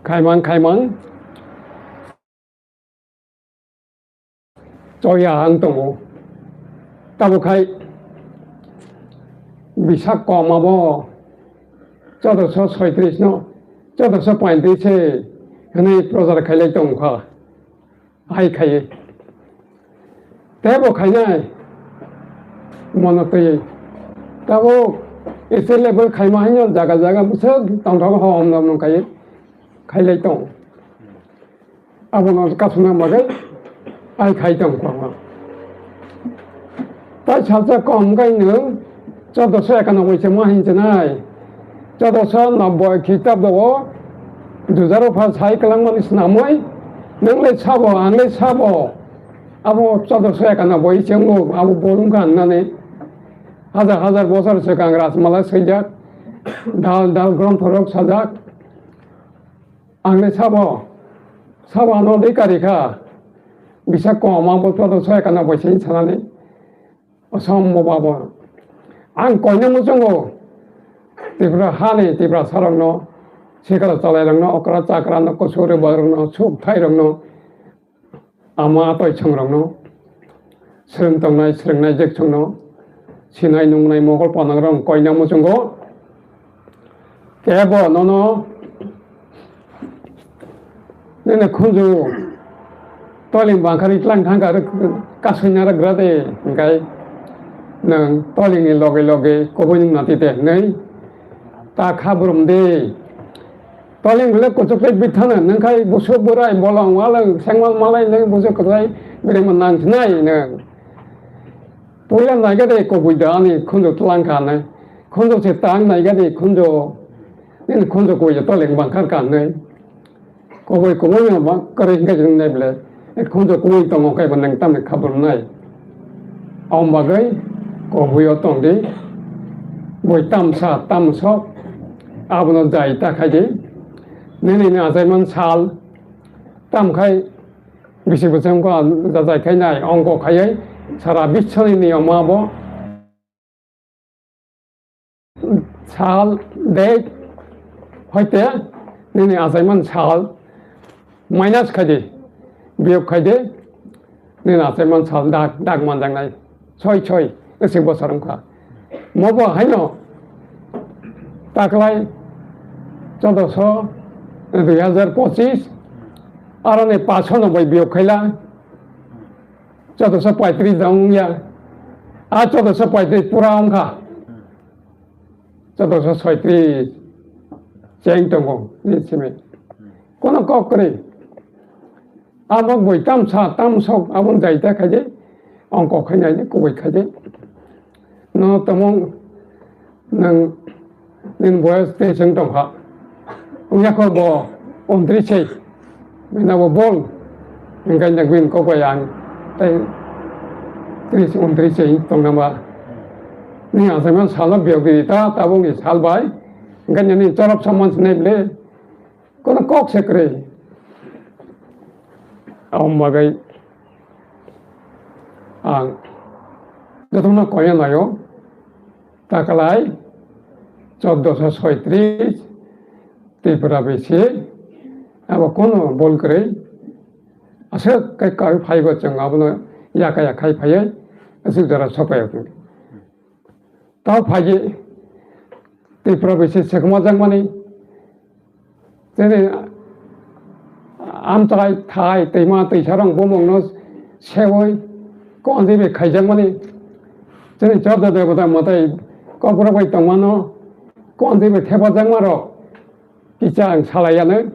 khaimang, khaimang. Choya ang tongo. Tabuk hai bisa kom abo chodosho soitris no, chodosho poitris se hwnwi prochar khailai tongkha. Hai khaiwi. Tebo khainai mono twi. Tabuk state level khaima haino jaga jaga bwswk tongthok hom nom nom khaiwi khailai tong. Abono kasuna bagwi ai khai tong kwbangma. Tai salsa kom kai nwng choddoso ekanoboi se ma hinchinai. Choddoso nobboi khristabdo o Jujaru pha sai kwlangmani snamwi nwng le sabo, ang le sabo. Abo choddoso ekanoboi se wngbo, abo bolong kha wngnani. Hajar hajar bosor swkang Rajmala swijak, dal dal grontho rok sajak. Ang le sabo, sabo ano dei kari kha. Bisa kom abo choddoso ekanoboi se sanani. Osom mo babo. Ang koina muchungo Tripura hani Tiprasarokno, sikara chalairokno, okra chakrano, kusuri borokno, suk thairokno, ama atoi chongrokno, swrwng tongnai, swrwngnai jeksongno, sinai nungnai mogol panangrok koina muchungo. Kebo nono nini khunju toling bangkhari tlang thangkha rw kasui narwk gra de, hwnkhe nwng tolingni loge loge kubui nung nati de hwnwi ta kha brum de. Toling bwle kuchuk tei bithana nwng khai busuk bwrai bolong walong sengmal malai nwng busuk kwtai birengma nang thnai nwng. Puila naiga de kubui da ani khunju tlang kha nai. Khunju se tang naiga de khunju. Nini khunju kubui ya toling bangkhar ka nai. Kubui kubui no ba kwrwi hwnkhe chwng nai bwle. E khunju kubui tongo khe bo nang tamni khabur nai. Om bagwi kubui o tong di. Bui tamsa tamsok. Abono jai ta khai di. Nini ni achaiman sal. Tam khai bisi bwswng ko jajai khai nai ongko khaiwi sara biswni niyom abo sal date hoite nini achaiman sal minus khai di, biyok khai di, nini achaiman sal dak dak manjaknai. Soi soi, ese bosor wngkha. Mobo haino taklai choddoso, dui hazar pochis, aroni paso no bai biyok khaila, choddoso poitris da wngya. A choddoso poitris pura wngkha. Choddoso soitris cheng tongo, ni simi. Kono kok kwrwi. Abo boi tamsa, tamsok, aboni daita khaide, ongko khainai de, kubui khaide. No tamo nang, nini boyas tei chwng tongkha. Wngya kho bo untris sei. Bina bo bol. Hingkai nang bin kok bai ang. Tai tris, untris sei tongnama. Ni asaiman salo biyok di ta, tabuk ni sal bai. Hingkai nini chorop saman sinai bile. Kono kok se kwrwi. Aboni bagwi ang jotono koina naio. Takalai choddoso soitris Tripura bisi abo kono bol kwrwi. Aswk kai kai phaibo chwng abono yaka yakhai phaiwi aswk jora sopai. Tao phaji Tripura bisi sekma jakmani. Chini amchai thai twima twisarang bumungno sewi konjwi bai khaijakmani. Chini chorda debota mwtai kokborok bai tongmano konjwi bai thepajakmarok kisa ang salaiyanw.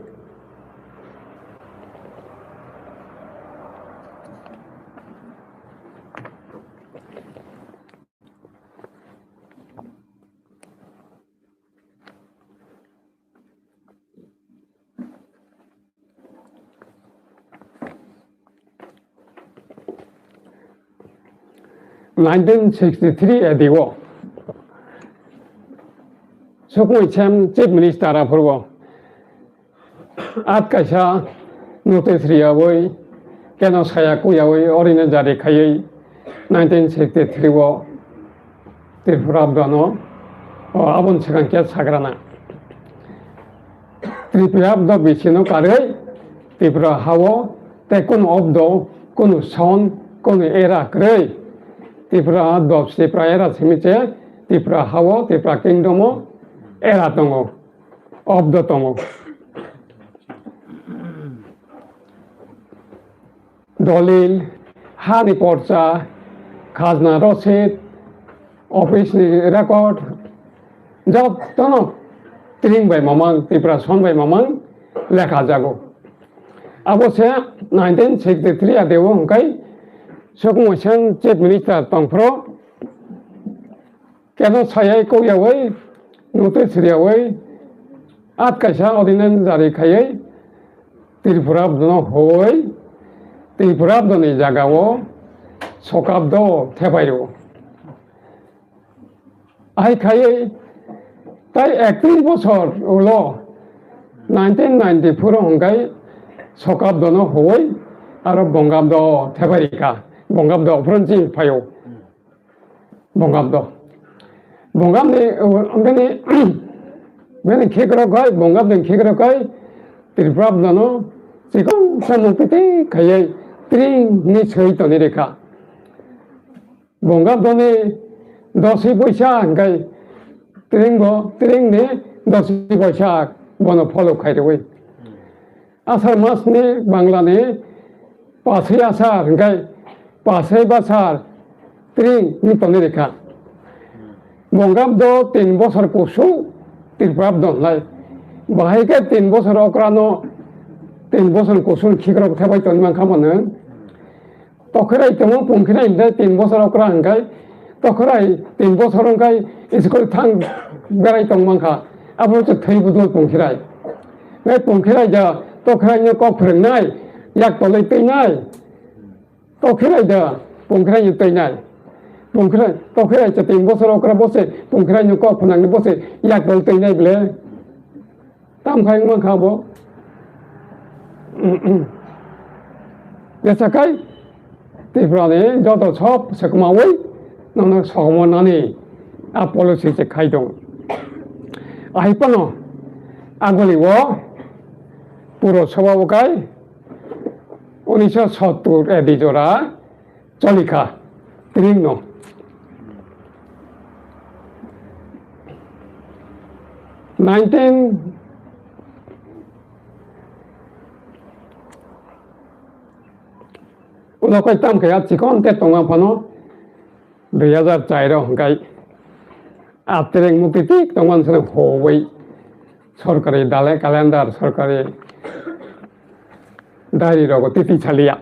Nineteen sixty-three A D o Sukmui Sem Chief Minister aphuru o at kaisa notice riyawi, keno saya kuyawi orino jari khaiwi nineteen sixty-three o Tripura abdano, o, aboni swkang khe sagrana. Tripura abdo bisino karwi Tripura hao tei kunu obdo, kunu son, kunu era kwrwi. Tripura abdo, Tripura era simi che Tripura hao, Tripura kingdom o era tongo, obdo tongo. Dolil, hani porcha, khajna rosid, office ni record, jotono tring bai mamang, Tripura son bai mamang lekha jago. Abo se nineteen sixty-three a deo hwnkhe Sukmo Sen Chief Minister tongphro, Keno sayai kok yaui, notwi siriyaui, at kaisa ordinance jari khaiwi, Tripura abdano hoi, Tripura abdani jagao Sokabdo thepai rwo. Ahai khaiwi tai ektin bosor ulo nineteen ninety-four o hwnkhai Sokabdono hoi aro Bongabdo thepai rikha, Bongabdo phron chini phaio. Bongabdo. Bongabni, bini, bini khikrok hai, Bongabni khikrok hai, Tripura abdano chikon samung piti khaiwi tring ni soi toni rikha. Bongabdoni dosi poisa hwnkhai tring bo, tring ni dosi poisa bono follow khai rwi. Asar mas ni Bangla ni pasai asar hingkai pasai basar tring ni toni rikha. Bongabdo tin bosor kusu Tripura abdo lai. Bahai ke tin bosor okra no tin bosor kusu khikrok thebai toni mankha mano. Tokherai tongo Pungkhirai hingkhe tin bosor okra hingkhe tokherai tin bosor hingkhe school thang berai tong mankha. Abo se thwi budul Pungkhirai. Nai Pungkhirai ja tokherai no kok phwrwngnai, yak tolwi twinai. Tokherai da Pungkhirai no twinai. Pungkhirai, tokherai cha tin bosor okra bose Pungkhirai no kok phwnangni bose yak tolwi twinai bile. Tam khai wngma kha bo. Jesakai Tripura ni joto sob sekmawi nono sogomo nani a policy se khai tong. Ahai pano agoli o puro soba bo kai unisho sottur A D jora Cholika, tring no. Nineteen, ulo koi tam kaya chikon te tonga phano, dui hazar char o hingkai. Atreng mukti tik tongman sene howai. Sorkari dale calendar, sorkari diary rogo titi chaliya.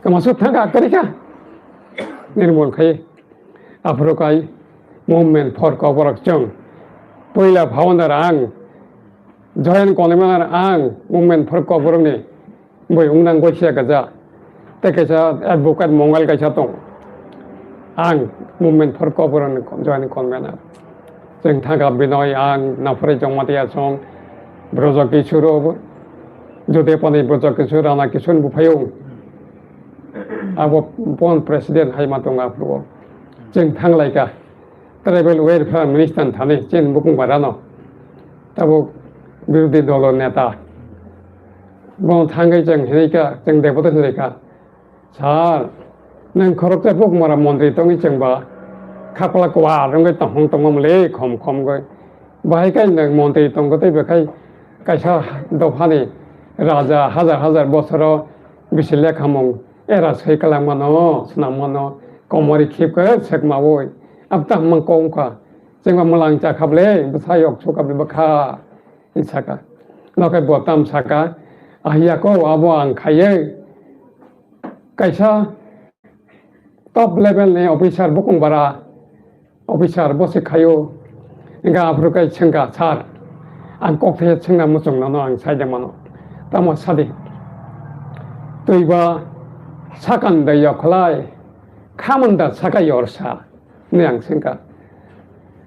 Kamasu thangka karika. Nirmol khai. Aphuru kai movement for koborok chwng. Poila founder ang. Join convener ang movement for koborok ni. Boi wngnang goi siya kaja. Tei kaisa advocate Mongal kaisa tong. Ang movement for Koboran join convener. Chwng thangka Binoy, ang Naphwrai Jamatia song, Brojo Kishore, Jodepani Brojo Kishore, Rana Kishore buphayo. Abo pon president hai ma tong aphuru. Chwng thanglaika. Tribal Welfare Minister thani chini bukung barano. Tabuk birodhi dolo neta. Bo thangwi chwng hinwi kha, chwng debota hinwi kha. Sir, nwng khoroksa bukung bara montri tongwi chwng ba khapla kwar wngwi tongthong tongma mole khom khom goi. Bahai kai nwng montri tongkha tei bekhai kaisa dophani raja hajar hajar bosoro bisi lekhamung era soi kwlangmano, swnammano, komori khipkhe sekmaui. Abtang mang kong kha. Chengba mwlang cha kha ble, bwsa yok su kha ble bwkha, hin saka. Nokai bo tam saka, ahiya ko abo ang khaiye. Kaisa top level ni officer bukung bara, officer bo se khaio. Enka aphuru kai sengka, "Sir, ang kok thaiya sengna muchung nono ang saide mano." Tamo sadi. Twiba sakan da yokhlai, khamon da saka yorsa. Ni ang sengka.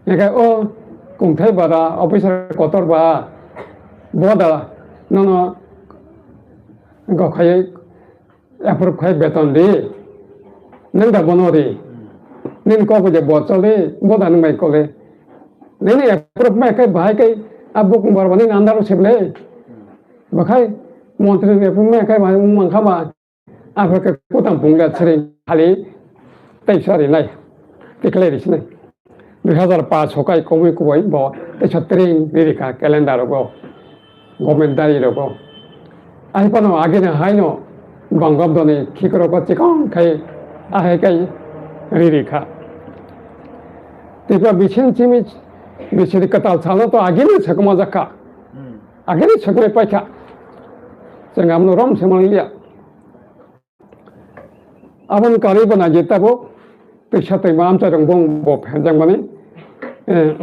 Eka o kungthai bara officer kotor ba boda nono gokhai approve khai beton di. Nang da bono di. Nin kok je bo choli boda nang mai kole. Nini approve mai kai bahai kai abo kung bara nini andaro seble. Bakhai montri ni approve mai kai bahai mangkha ba. Aphuru khe kutam pungla chwrwi hali tei sari nai, tei khlai risi nai. Dui hazar paanch sokai komui kubui bo tei sotring riri kha calendar rogo, government diary rogo. Ai phano agini haino Bangabdoni khikrok o chikon khai ahai kai riri kha. Tei bo bising chimi bising kwtal salo to agini sakma jakha. Agini sakma paikha. Chwng amno rom se manliya. Aboni karwi bo naidi tabuk twisa twima amchairok bong bo phenjakmani. Eh,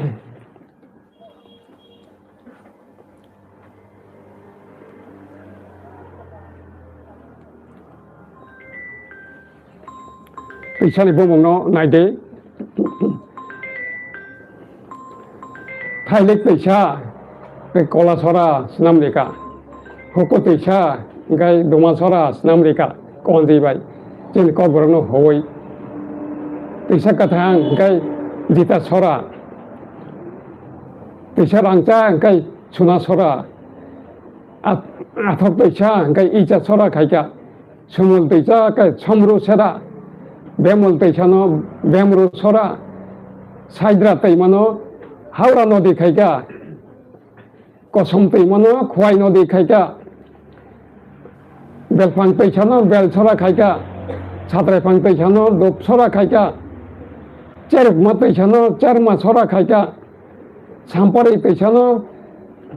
Twisani bumungno naidi. Thailik twisa, tei kola sora swnam rika. Huku twisa, hingkai duma sora swnam rika. Konjwi bai, chini kokborokno hoi. Twisa kwthang, hingkai jita sora. Twisa rangchak, hingkai suna sora. At-, athok twisa, hingkai icha sora khaika. Sumul twisa khe somru sera, bemul twisano bemru sora, saidra twimano Howrah nodi khaika, kosom twimano Khowai nodi khaika, belphang twisano bel sora khaika, satraipang twisano dup sora khaika, cherukma twisano cherma sora khaika, sampari twisano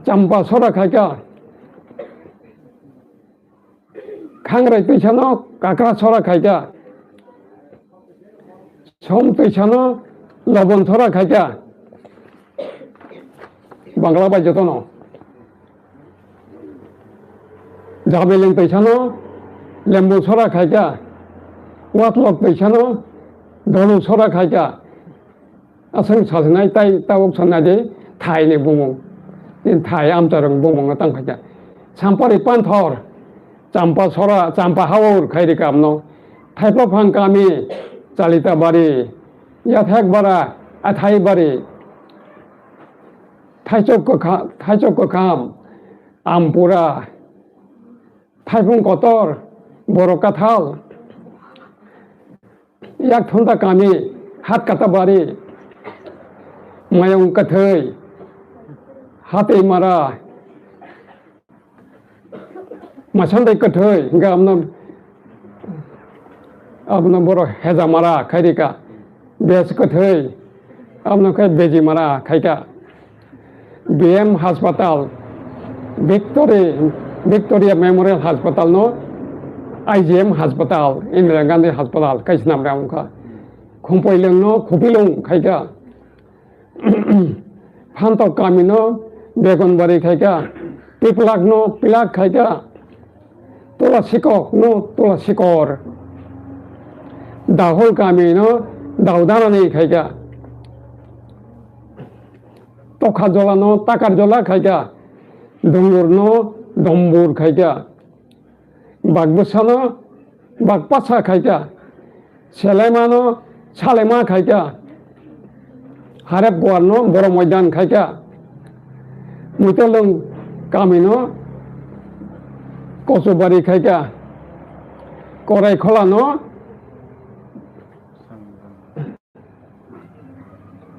champa sora khaika. Khangrai twisano kakra sora khaika. Som twisano lobon sora khaika. Bangla bai jotono. Jabeleng twisano lembu sora khaika. Watlok twisano dolu sora khaika. Aswk sajwnai tai tabuk sanai di thaini bumung. Tin thai amchairok bumungno tang phaikha. Sampari panthor, champa sora, champa haur khairi kamno. Thaiphla phang kami, Chalita bari, Yathek bara, Athai bari, Thaichok kwkha-, Thaichok kwkham, Ampura, Thaiphung kotor, Borok kathal. Yak thonta kami, hat kata bari, mayung kathai, hatei mara, masandai kathai, hingke amno, amno boro heja mara khairika, bes kathai, amno khe beji mara khaika. B M Hospital, Victory, Victoria Memorial Hospital no I G M Hospital, Indira Gandhi Hospital, kai swnam rang wngkha. Khumpoileng no Khupilung khaika. Phantok kami no Begonbari khaika. Piplak no Pilak khaika. Tola sikok no Tola sikor. Dahol kami no Daudana ni khaika. Tokha jola no Takar jola khaika. Dungur no Dombur khaika. Bak bwsa no Bak pasa khaika. Selema no Salema khaika. Harep Kuar no Boro Moidan khaika. Muitelung kami no Kosubari khaika. Korai Khola no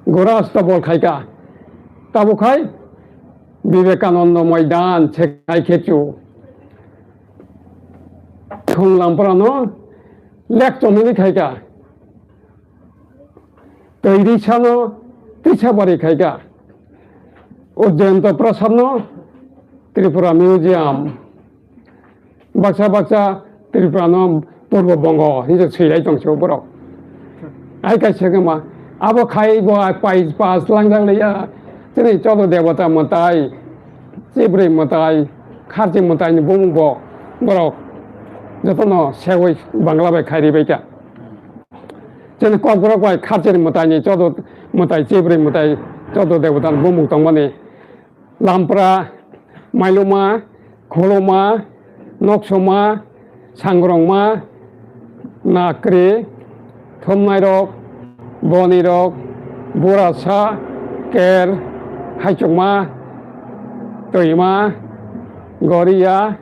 Gora Astabol khaika. Tabuk khai Vivekananda Moidan Sekai Kechu. Thung Lampra no Lek Chomini khaika. Twi Risa no Tisabari khaika. O Jayanta Prasad no Tripura Museum. Baksa baksa Tripura no Purbo Bongo hinwi swilai tong se borok. Ai kaisa khe ma abo khai bo pai pas langjak liya. Chini chodo debota mwtai, chibrwi mwtai, kharchi mwtai ni bumung bo borok jotono sewi Bangla bai khai ribai kha. Chini kokborok bai kharchi mwtai ni chodo mwtai, chibrwi mwtai, chodo debota ni bumung tongmani. Lampra, Mailuma, Kholoma, Noksoma, Sangrongma, Nakri, Thumnairok, Bonirok, Burasa, Ker, Haichukma, Twima, Goriya,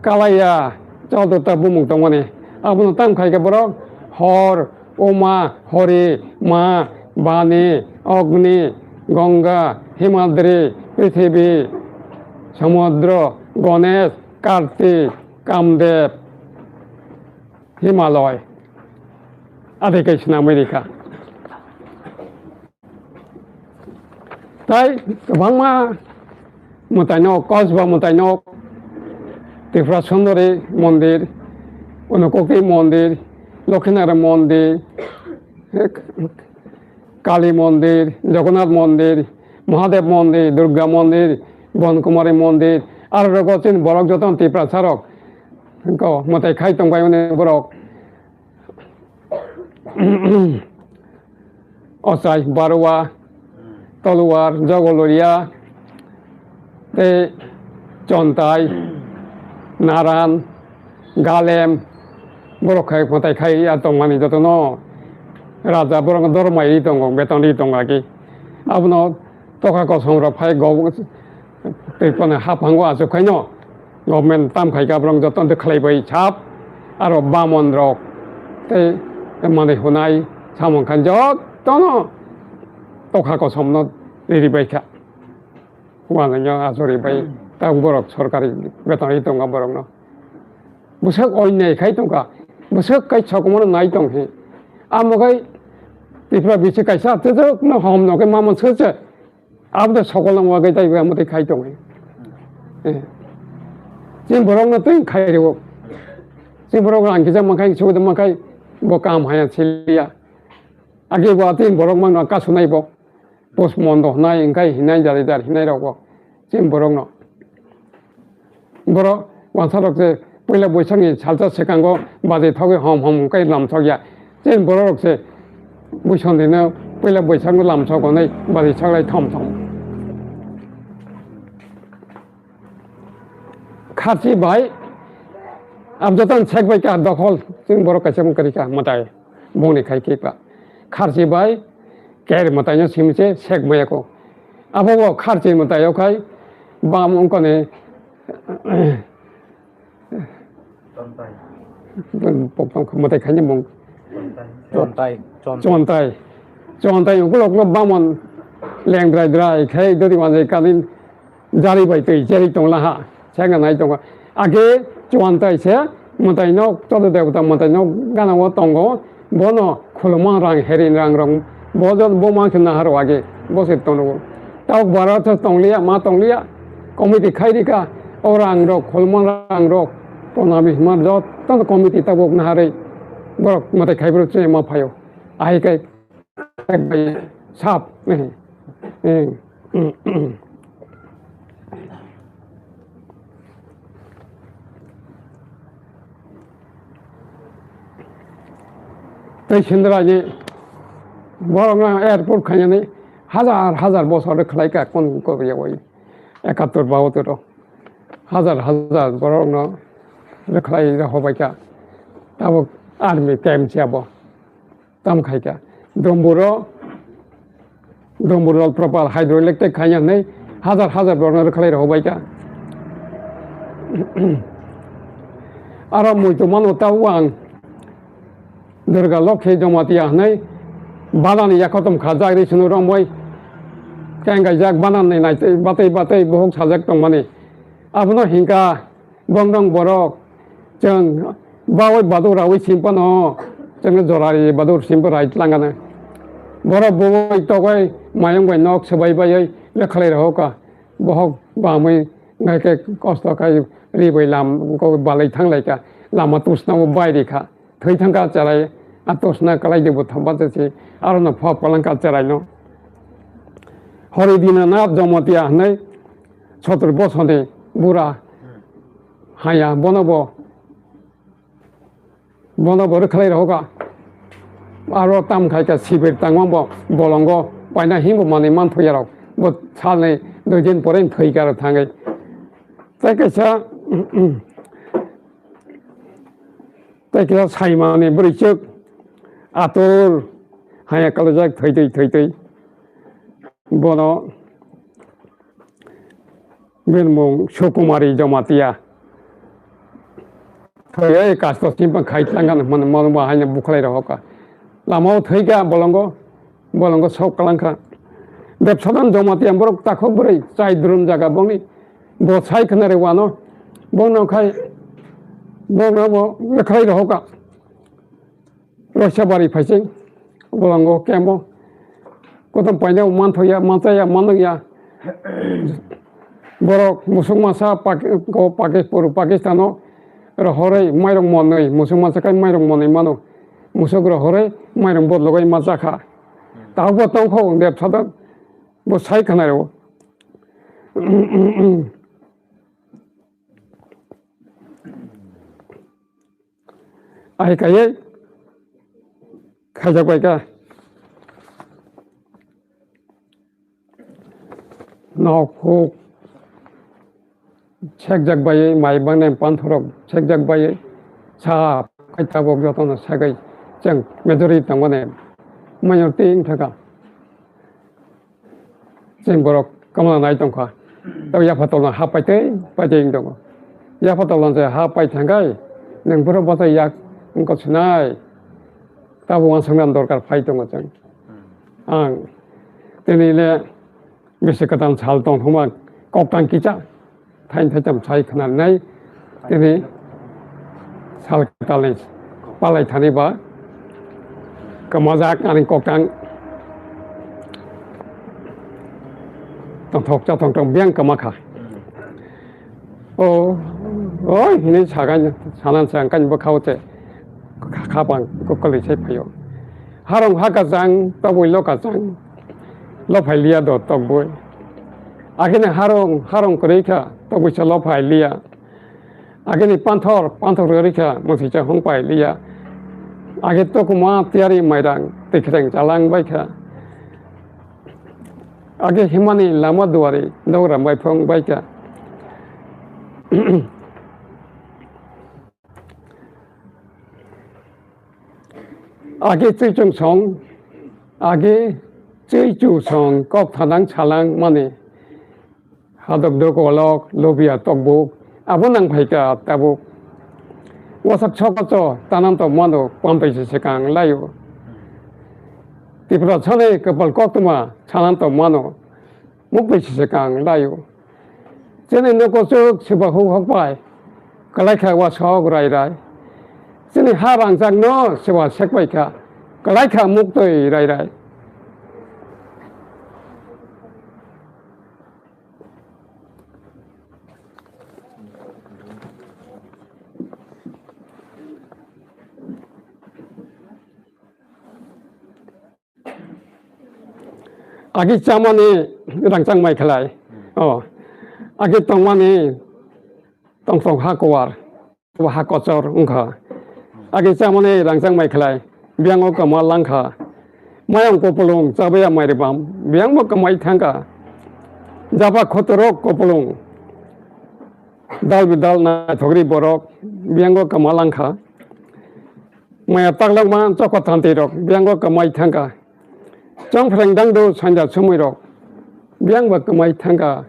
Kalaiya, chodota bumung tongmani. Abono tamo khai khe borok hor, Uma, Hori, Ma, Bani, Ogni, Gonga, Himadri, Prithibi, Samudro, Gonesh, Karti, Kamdev, Himaloi. Adi kai swnamwi rikha. Tai kwbangma mwtaino, kosba mwtaino, Tripura Sundari mondir, Unokoti mondir, Lokhinara mondir, Kali mondir, Jagannath mondir, Mahadev mondir, Durga mondir, Bonkumari mondir, aro rogo chini borok joto Tiprasa rok, ko mwtai khai tongbai mani borok. Ochai, Barua, Toluar, Jogoloria, tei Chontai, Naran, Galem, borok khai mwtai khai ya tongmani jotono raja borok dormai ri tongo, beton ri tongo agi. Abono tokha kosom rok phai go-, tei kono haphango achuk khaino government tam khai ka borok joto de khlai bai sap aro bamon rok tei manui hunai samung khan jotono tokha kosom no riri bai kha. Wanai no achori bai tang borok sorkari beton ri tongo borok no. Bwswk oi nai khai tongkha, bwswk kai sokomoro nai tong hi. Amo kai Tripura bisi kaisa tejok no hom no kai mamon sese. Abo de sokol no wagai tai amo tai khai tong hi. Eh. Chini borok no twi khai rewo. Chini borok rang kisa mankhai, suda mankhai, bo kam haya siliya. Agi bo atwi borok mang no kasunai bo. Post mondo hinai, hinai jari jari hinai rok bo. Chini borok no. Borok wansa rok se puila Boisakni salsa swkango badi thogwi hom hom wngkai lamsok ya. Chini borok rok se Buisondino puila Boisakno lamsok wnwi badi saklai thom thom. Kharchi bai abjatan sek bai ka dokhol chini borok kaisa wngkha rika mwtai bongni khai khe pa. Kharchi bai ker mwtaino simi se sek maya ko. Abo bo kharchi mwtai o khai bam wngkha ni Mwtai khaini mung. Chontai. Chontai. Chontai. Chontai ukulok no bamon lengdrai drai khai dori wanjai kalin jari bai twi jeri tongla ha. Senga nai tongo. Age Chontai se mwtai nok chodo debota mwtai nok gana o tongo. Bono khulumang rang herin rang rong. Bo jot bo mang khe naharo age. Bo se tongo. Tabuk bara tho tongliya, ma tongliya. Committee khai rika. O rang rok, khulumang rang rok. Pona bihma jotto committee tabuk naharwi. Borok mwtai khai borok chini ma phaio. Ahai kai sap. Tei Sindra ni borok no airport khainani hazar hazar bosor khlai ka kon ko ya wai ekattor bahattor o hazar hazar borok no khlai ra hobai ka tabuk army camp se abo. Tam khai kha. Domburo, Domburo proper hydroelectric khaina hinwi hazar hazar borokno rwkhalai rok bai kha. Aro muitu mano ta uang Durga Lokhi Jamatia hinwi balani yakotom kha jagri sunu romoi. Kengkai jak banan ni nai batei batei bohok sajak tongmani. Abono hingka Bongdong borok, chwng bawi badur rawi simpano, chwngno jorari badur simpo rai tlangano. Borok buwi togwi mayung bai nok swbai baiwi rwkhalai rohoka. Bohok bamwi ngai khe kosto khai ri bai lam kok balai thang lai kha. Lama tusna bo bai ri kha. Thwi thang kha cherai, a tusna kalai de bo thamba se si, aro no phop kalang kha cherai no. Hori dina na Jamatia hinwi sotor bosoni bura. Haya, bono bo, bono bo rwkhalai rohoka. Aro tam khai kha sibir tangma bo bolongo paina himbo manwi manthoya rok. Bo salni dui din pore thwi kha rok thangwi. Tei kaisa, tei kaisa saimani bwrwichwk atur haya kalajak thwi twi thwi twi. Bono bini mung Sukumari Jamatia. Thwi oi kasto simpang khai tlangkha hwnmani mano bo haino bukhlai rohoka. Lamao thwi kha bolongo, bolongo sok kalangkha. Debsadan Jamatia borok takhuk bwrwi chai drum jaga bongni bo sai khna re wano. Bono khai bono bo bwkhlai rohoka. Roisa bari phaising, bolongo kemo. Kotom paina manthoya, manchaya, manungya. Borok musuk masa Pak-, ko Pakis-, puru Pakistano rohorwi mairok monwi, musuk masa kai mairok monwi mano. Musuk rohorwi mairung botlogo ima jakha. Tabukbo tongkho wng de phadak bo sai khwnai rw. Ai kaiye khaijak bai kha. Nok huk sekjak bai, mai bangni panthorok sekjak bai, sa kai tabok jotono sagai chwng majority tongmani minority wng thaka. Chwng borok kwmana nai tongkha. Tei yapha tolno ha paitwi paitwi wng tongo. Yapha tolno je ha pai thangkai, nwng borok bachai yak wngkha sinai. Tabuk uansuknani dorkar phai tongo chwng. Ang tini le bisi kwtal sal tongthokma koktang kisa. Thain thaitham sai khwnanai tini sal kwtalni palai thani ba kwmajak ani koktang tongthok cha tongthok biyang kwma kha. O, oi hinwi sagan sanan sang kan bwkhao che khapang kwlwi sai phaio. Harong ha kachang tobwi lo kachang lo phai liya do tokbwi. Agini harong harong kwrwi kha tobwi se lo phai liya. Agini panthor panthor kwrwi kha mwswi cha hung pai liya. Age tokuma tiyari mairang twi khreng chalang bai kha. Age himani lama duari dogra bai phong bai kha. Age twi chung song, age twi chu song kok thanang chalang mani. Hadok dok olok, lobia tokbuk, abo nang phaika tabuk. Wasak sokocho tanam tongmano pampai se sekang laio. Tipra sane kapal koktuma sanam tongmano mukbai se sekang laio. Chini noko chuk siba huk hok pai, kalai kha wa sok rai rai. Chini ha rangchak no siba sekpai kha, kalai kha muktoi rai rai. Agi chamani rangchak mai khlai. O. Agi tongmani tongthok ha kuar. Bo ha kochor wngkha. Agi chamani rangchak mai khlai. Biyango kama langkha. Mayang kopulung chabaya mai ribam. Biyangbo kamai thangkha. Jaba khotorok kopulung. Dal bidal naithokri borok. Biyango kama langkha. Maya taklok man chokwa thanti rok biyango kamai thangkha. Chongphreng dangdo sanja sumui rok biyangba kamai thangkha.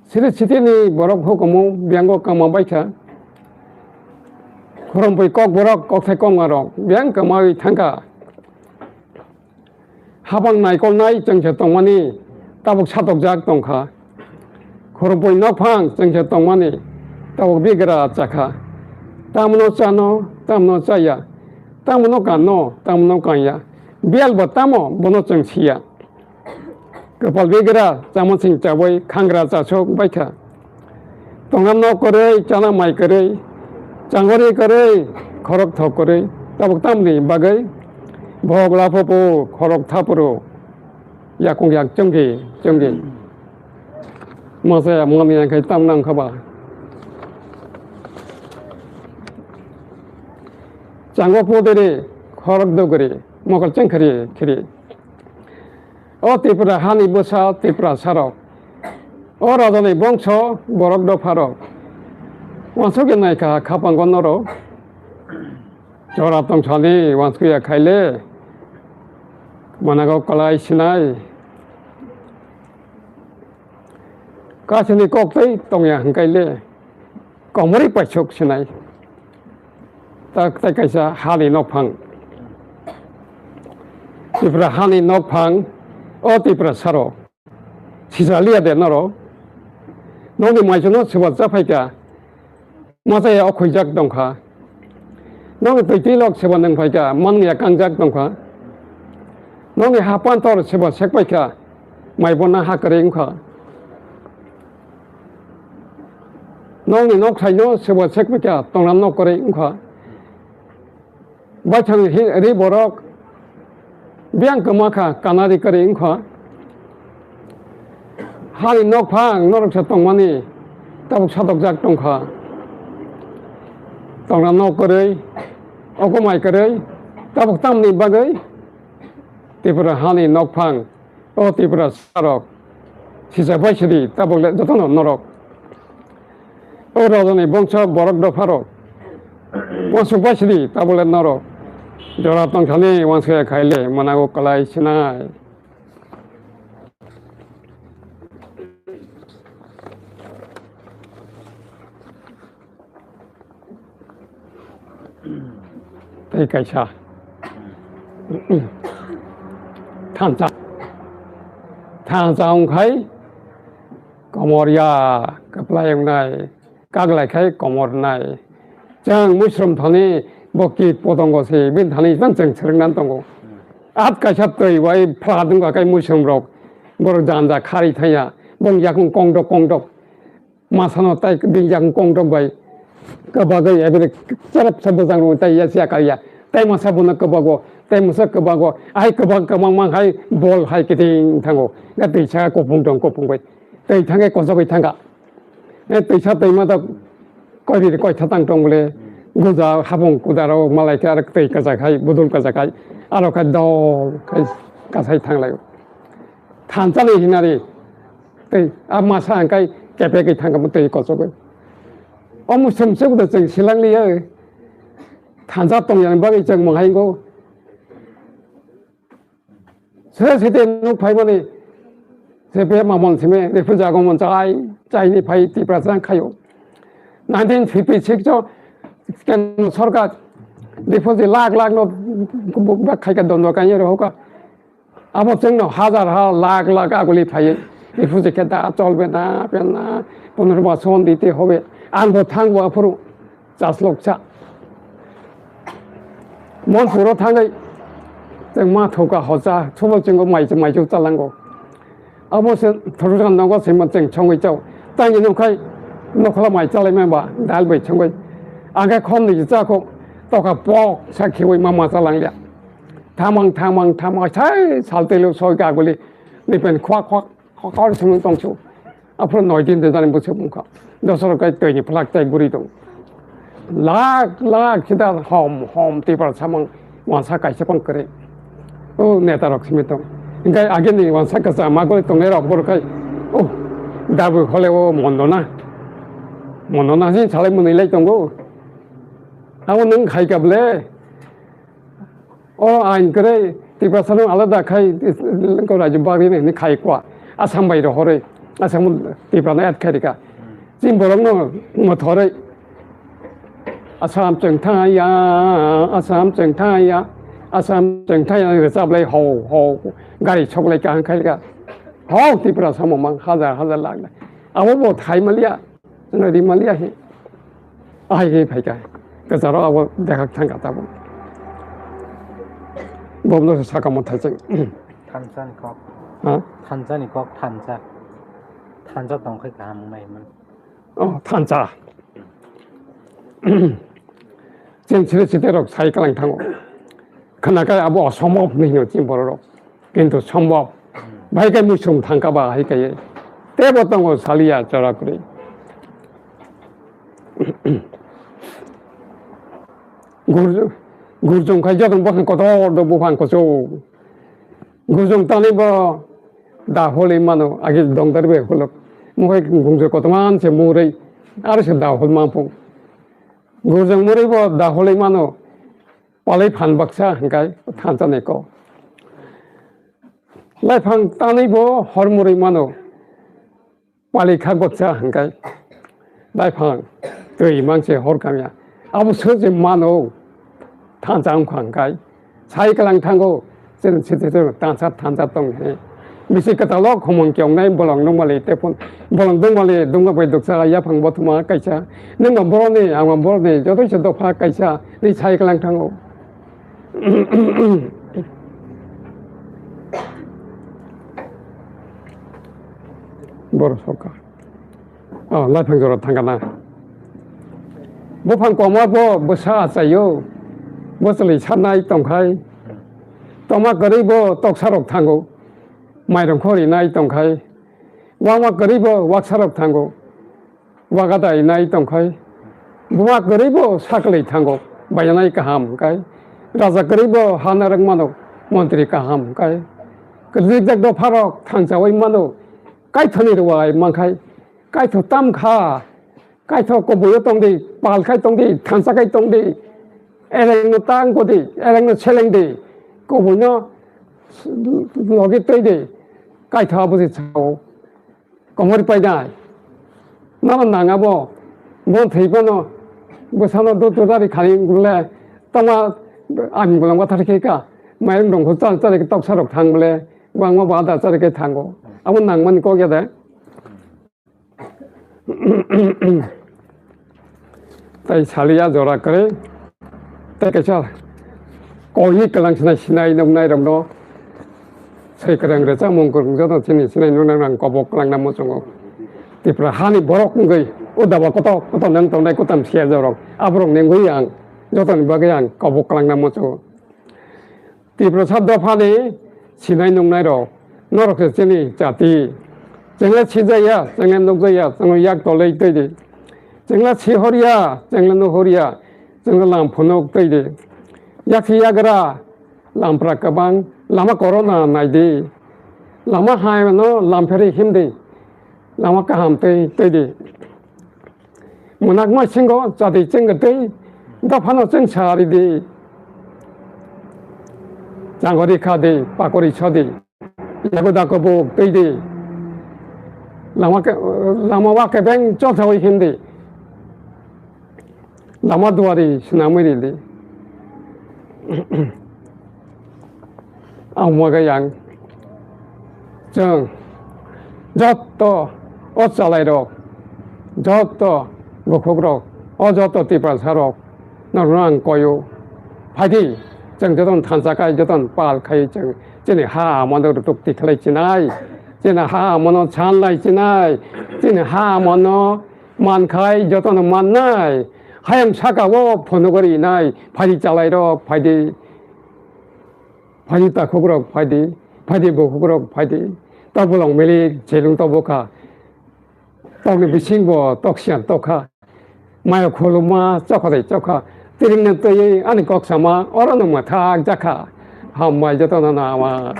Siri sitini borok hukumu biyango kama baikha. Khorompui kok borok kokthai kongma rok biyang kamai thangkha. Habang naikolnai chwngsa tongmani tabuk satokjak tongkha. Khorompui nokphang chwngsa tongmani tabuk bigra chakha. Tamno chano, tamno chaya, tamno kanno, tamno kanya. Biyalbo tamo bono chwng siya. Kwpal bigra chamon sing chabai khangra chasok baikha. Tongna nok kwrwi, chana mai kwrwi, changori kwrwi, khorok thok kwrwi, tabuk tamni bagwi bohok laphopo khorok thapuro, yakung yak chongki chongki. Masa ya mani yang khai tam nang khaba. Chango podere khorok dogri, mokol chengkhri khri. O Tripura hani bwsa Tripura sarok. O rajani bongso borok dopharok. Wansugwi naikha khapango norok. Jora tongsani wansukya khaile. Manago kwlai sinai. Kasini koktwi tongya hwnkhaile. Komorwi paisuk sinai. Tak tai kaisa hani nokphang. Tipra hani nokphang, o Tipra saro. Sijaliya de noro. Nokni maichungno swbar chaphaikha. Machaya okhuijak tongkha. Nokni twi twi lok swbar nangphaikha. Manliya kangjak tongkha. Nokni hapantor swbar sekpaikha. Maibona ha kwrwi wngkha. Nokni noksaino swbar sekpaikha. Tongra nok kwrwi wngkha. Baithang ri borok biyang kwma kha, kanari kwrwi wng kha. Hani nok phang norok se tongmani tabuk sadokjak tong kha. Tongna nok kwrwi, okomai kwrwi, tabuk tamni bagwi Tripura hani nok phang, o Tripura sarok, sisa bai sidi tabuk le jotono norok. O rajani bongso borok dopharok, uansuk bai sidi tabuk le norok. Jora tongthani uansuk ya khaile manago kwlai sinai. Tei kaisa thansa, thansa wngkhai komor ya kwplai wngnai, kaglai khai komor nai. Chwng muisrom thani bo kit potongo se, bini thani tang chwng swrwngnan tongo. At kaisa twi bai phla dwngkha kai muisrom rok, borok janja khari thaya, bong yakung kongdok kongdok. Masano tai bini yakung kongdok bai kwbagwi, ebere cherep se bwjang rwi tai ya siya kaliya. Tai masa bono kwbago, tai masa kwbago, ai kwbang kwbang mang hai bol hai kiting thango. Ga twi sa kopung tong kopung bai. Tai thangke kosok bai thangka. E twisa twima ta koiri koitha tang tong bole, guja habung kudaro malai khe aro twi kachak hai, budul kachak hai, aro khe dol khe kasai thanglai. Thansa ni hinari tei a masa hwnkhai kepegwi thangkha twi kochogwi. O muchung se bo chwng silang liya. Thansa tong yang bagwi chwng mung hai go. Se site nuk phaimani, se be mamon simi refugee agomon chai, chaini phai Tiprasa khayo. Nineteen fifty six o kendro sorkar refugee lakh lakh no bak khaika dondo kanye rohoka. Abo chwngno hazar ha lakh lakh aguli phai refugee khe da cholbe na, pena, punorbason dite hobe. Ang bo thangbo aphuru. Chasloksa. Monpuro thangwi chwng ma thoka hocha, subol chwngbo mai, maichuk chalango. Abo se thorujan nogo sima chwng chongwi chao. Tangni nokhlai, nokhla mai chalaima ba, dal bai chongwi. Angkhe khomni chakho, toka pok sa khiwi ma ma chalangya. Thamang, thamang, thamang, sai saltelo soi kaguli, nipen khwak khwak. Kokor simi tongsu. Aphuru noi din de jani bwswk wngkha. Dosaro kai twi ni phlak tai guri tong. Lak lak sida hom hom tipar samang wansa kaisa pang kwrwi. O neta rok simi tong. Engkai agini wansa kasa ma gori tongnai rok bor kai. O dabu hole o mondo na. Mondo na sin salai mwnwi lai tongo. Abo nwng khai kable. O ain kwrwi Tiprasano alada khai, ko rajyo bagwi ni khai kwa. Asam bai rohorwi, Asam Tiprano add khai rika. Chini borokno mothorwi Asam chwng thangya, Asam chwng thangya, Asam chwng thangya rwchap lai ho ho gari sok lai kaham khai rika. Ho Tiprasa mamang hajar hajar lakh lakh. Abo bo thai maliya. Chwngno rimaliya he. Ahai he phaikha. Kwcharo abo dekhak thangkha tabuk. Bobno se saka mo thaising. Thansa ni kok. Ha? Thansa ni kok, thansa. Thansa tongkhai kaham wngnai hwnmani. Oh, thansa. Chini siri site rok sai kalang thango. Khwnakhai abo osombhob hinwi hino chini borok rok. Kintu sombhob. Bahai khe muisung thangkha ba hai khe. Tebo tongo saliya chora kwrwi. Gur-, gurjong khai jotong bwkhang kotor do buphang kuchuk. Gurjong tanwi bo da holwi mano, agi dongdar bai holok. Mukhai gungjo kotorma se murwi, aro se da hol mangpung. Gurjong murwi bo da holwi mano, palai phan baksa hwnkhe thansa ni kok. Laiphang tanwi bo hor murwi mano, palai kha gotsa hwnkhe. Laiphang twi mangse hor kamya. Abo se je mano, thansa wngkha hwnkhe. Sai kwlang thango, chwng sitwtwng thansa thansa tong he. Bisi kwtalo khumung kyongnai bolong nungmali tei phun, bolong dungmali dungma bai duksa yaphang bothoma kaisa. Nungma boroni, angma boroni, jotoisa dopha kaisa, ni sai kwlang thango. Borok sokha. Oh, laiphang jora thangkha na. Buphang koma bo bwsa achaio. bwchwlwi sarnai tongkhai, tongma kwrwi bo toksarok thango, mairung khorinai tongkhai, wangma kwrwi bo waksarok thango, wagadainai tongkhai, buma kwrwi bo saklwi thango, bayanai kaham hwnkhe, raja kwrwi bo ha narwk mano, montri kaham hwnkhe, kwrwikjak dopharok thansawi mano, kaithoni rwai mankhai, kaitho tam kha, kaitho koboyo tongdi, pal khai tongdi, thansa khai tongdi, erengno tang kodi, erengno selengdi, koboino logi toidi, kaitho abosi sao. Komori painai. Nono nang abo, bo thwi phano, bwsano do todari khani bole, tama ani bolong bathar khe ka, mairung dongkho chal chal khe toksa rok thang bole, bangma ba da chal khe thango. Abo nang mani kok ya de. Tai saliya jora kwrwi. Tei kaisa koi ni kwlang sinai, sinai nuknai rokno soi kwrwng rwchapmung kwrwng joto chini sinai nuknai rok ang kobok kwlangna muchungo. Tipra hani borok wngwi o daba kotor kotor nang tongnai kutam siya jorok aborok ni wngwi ang jotoni bagwi ang kobok kwlangna muchungo. Tiprasa dophani sinai nuknai rok, norok se chini jati. Chwngla sijaya, chwngla nukjaya, chwngno yak tolwi twi di. Chwngla sihorya, chwngla nuhorya, chwngno lam phunuk twi di. Yaksi yagra, lampra kwbang, lama corona nai di. Lama haino lam pheri him di. Lama kaham twi twi di. Mwnakma singo chati chwng twi dophano chwng sari di. Changori kha di, pakori so di. Yago dako bo twi di. Lama ke, lama wa kebeng chothawi him di. Lama duari swnamwi ri di. Ang uaga yang chwng joto o chalairok, joto bukhukrok, o joto tiprasarok norokno ang koyo. Phaidi, chwng jotono thansa khai, jotono pal khai chwng chini ha amano rwtukti khlai chinai, chini ha amano chanlai chinai, chini ha amano mankhai jotono mannai. Hayam saka o phunugwi rinai, phaidi chalairok, phaidi. Phaidi takhukrok phaidi, phaidi bukhukrok phaidi, tok bolong milik selung tok bwkha, tokni bisingo tok siyan tokha, maya khuluma chokha tei chokha, tiringno twiwi ani kok sama orono mwthak jakha, hambai jotono nama.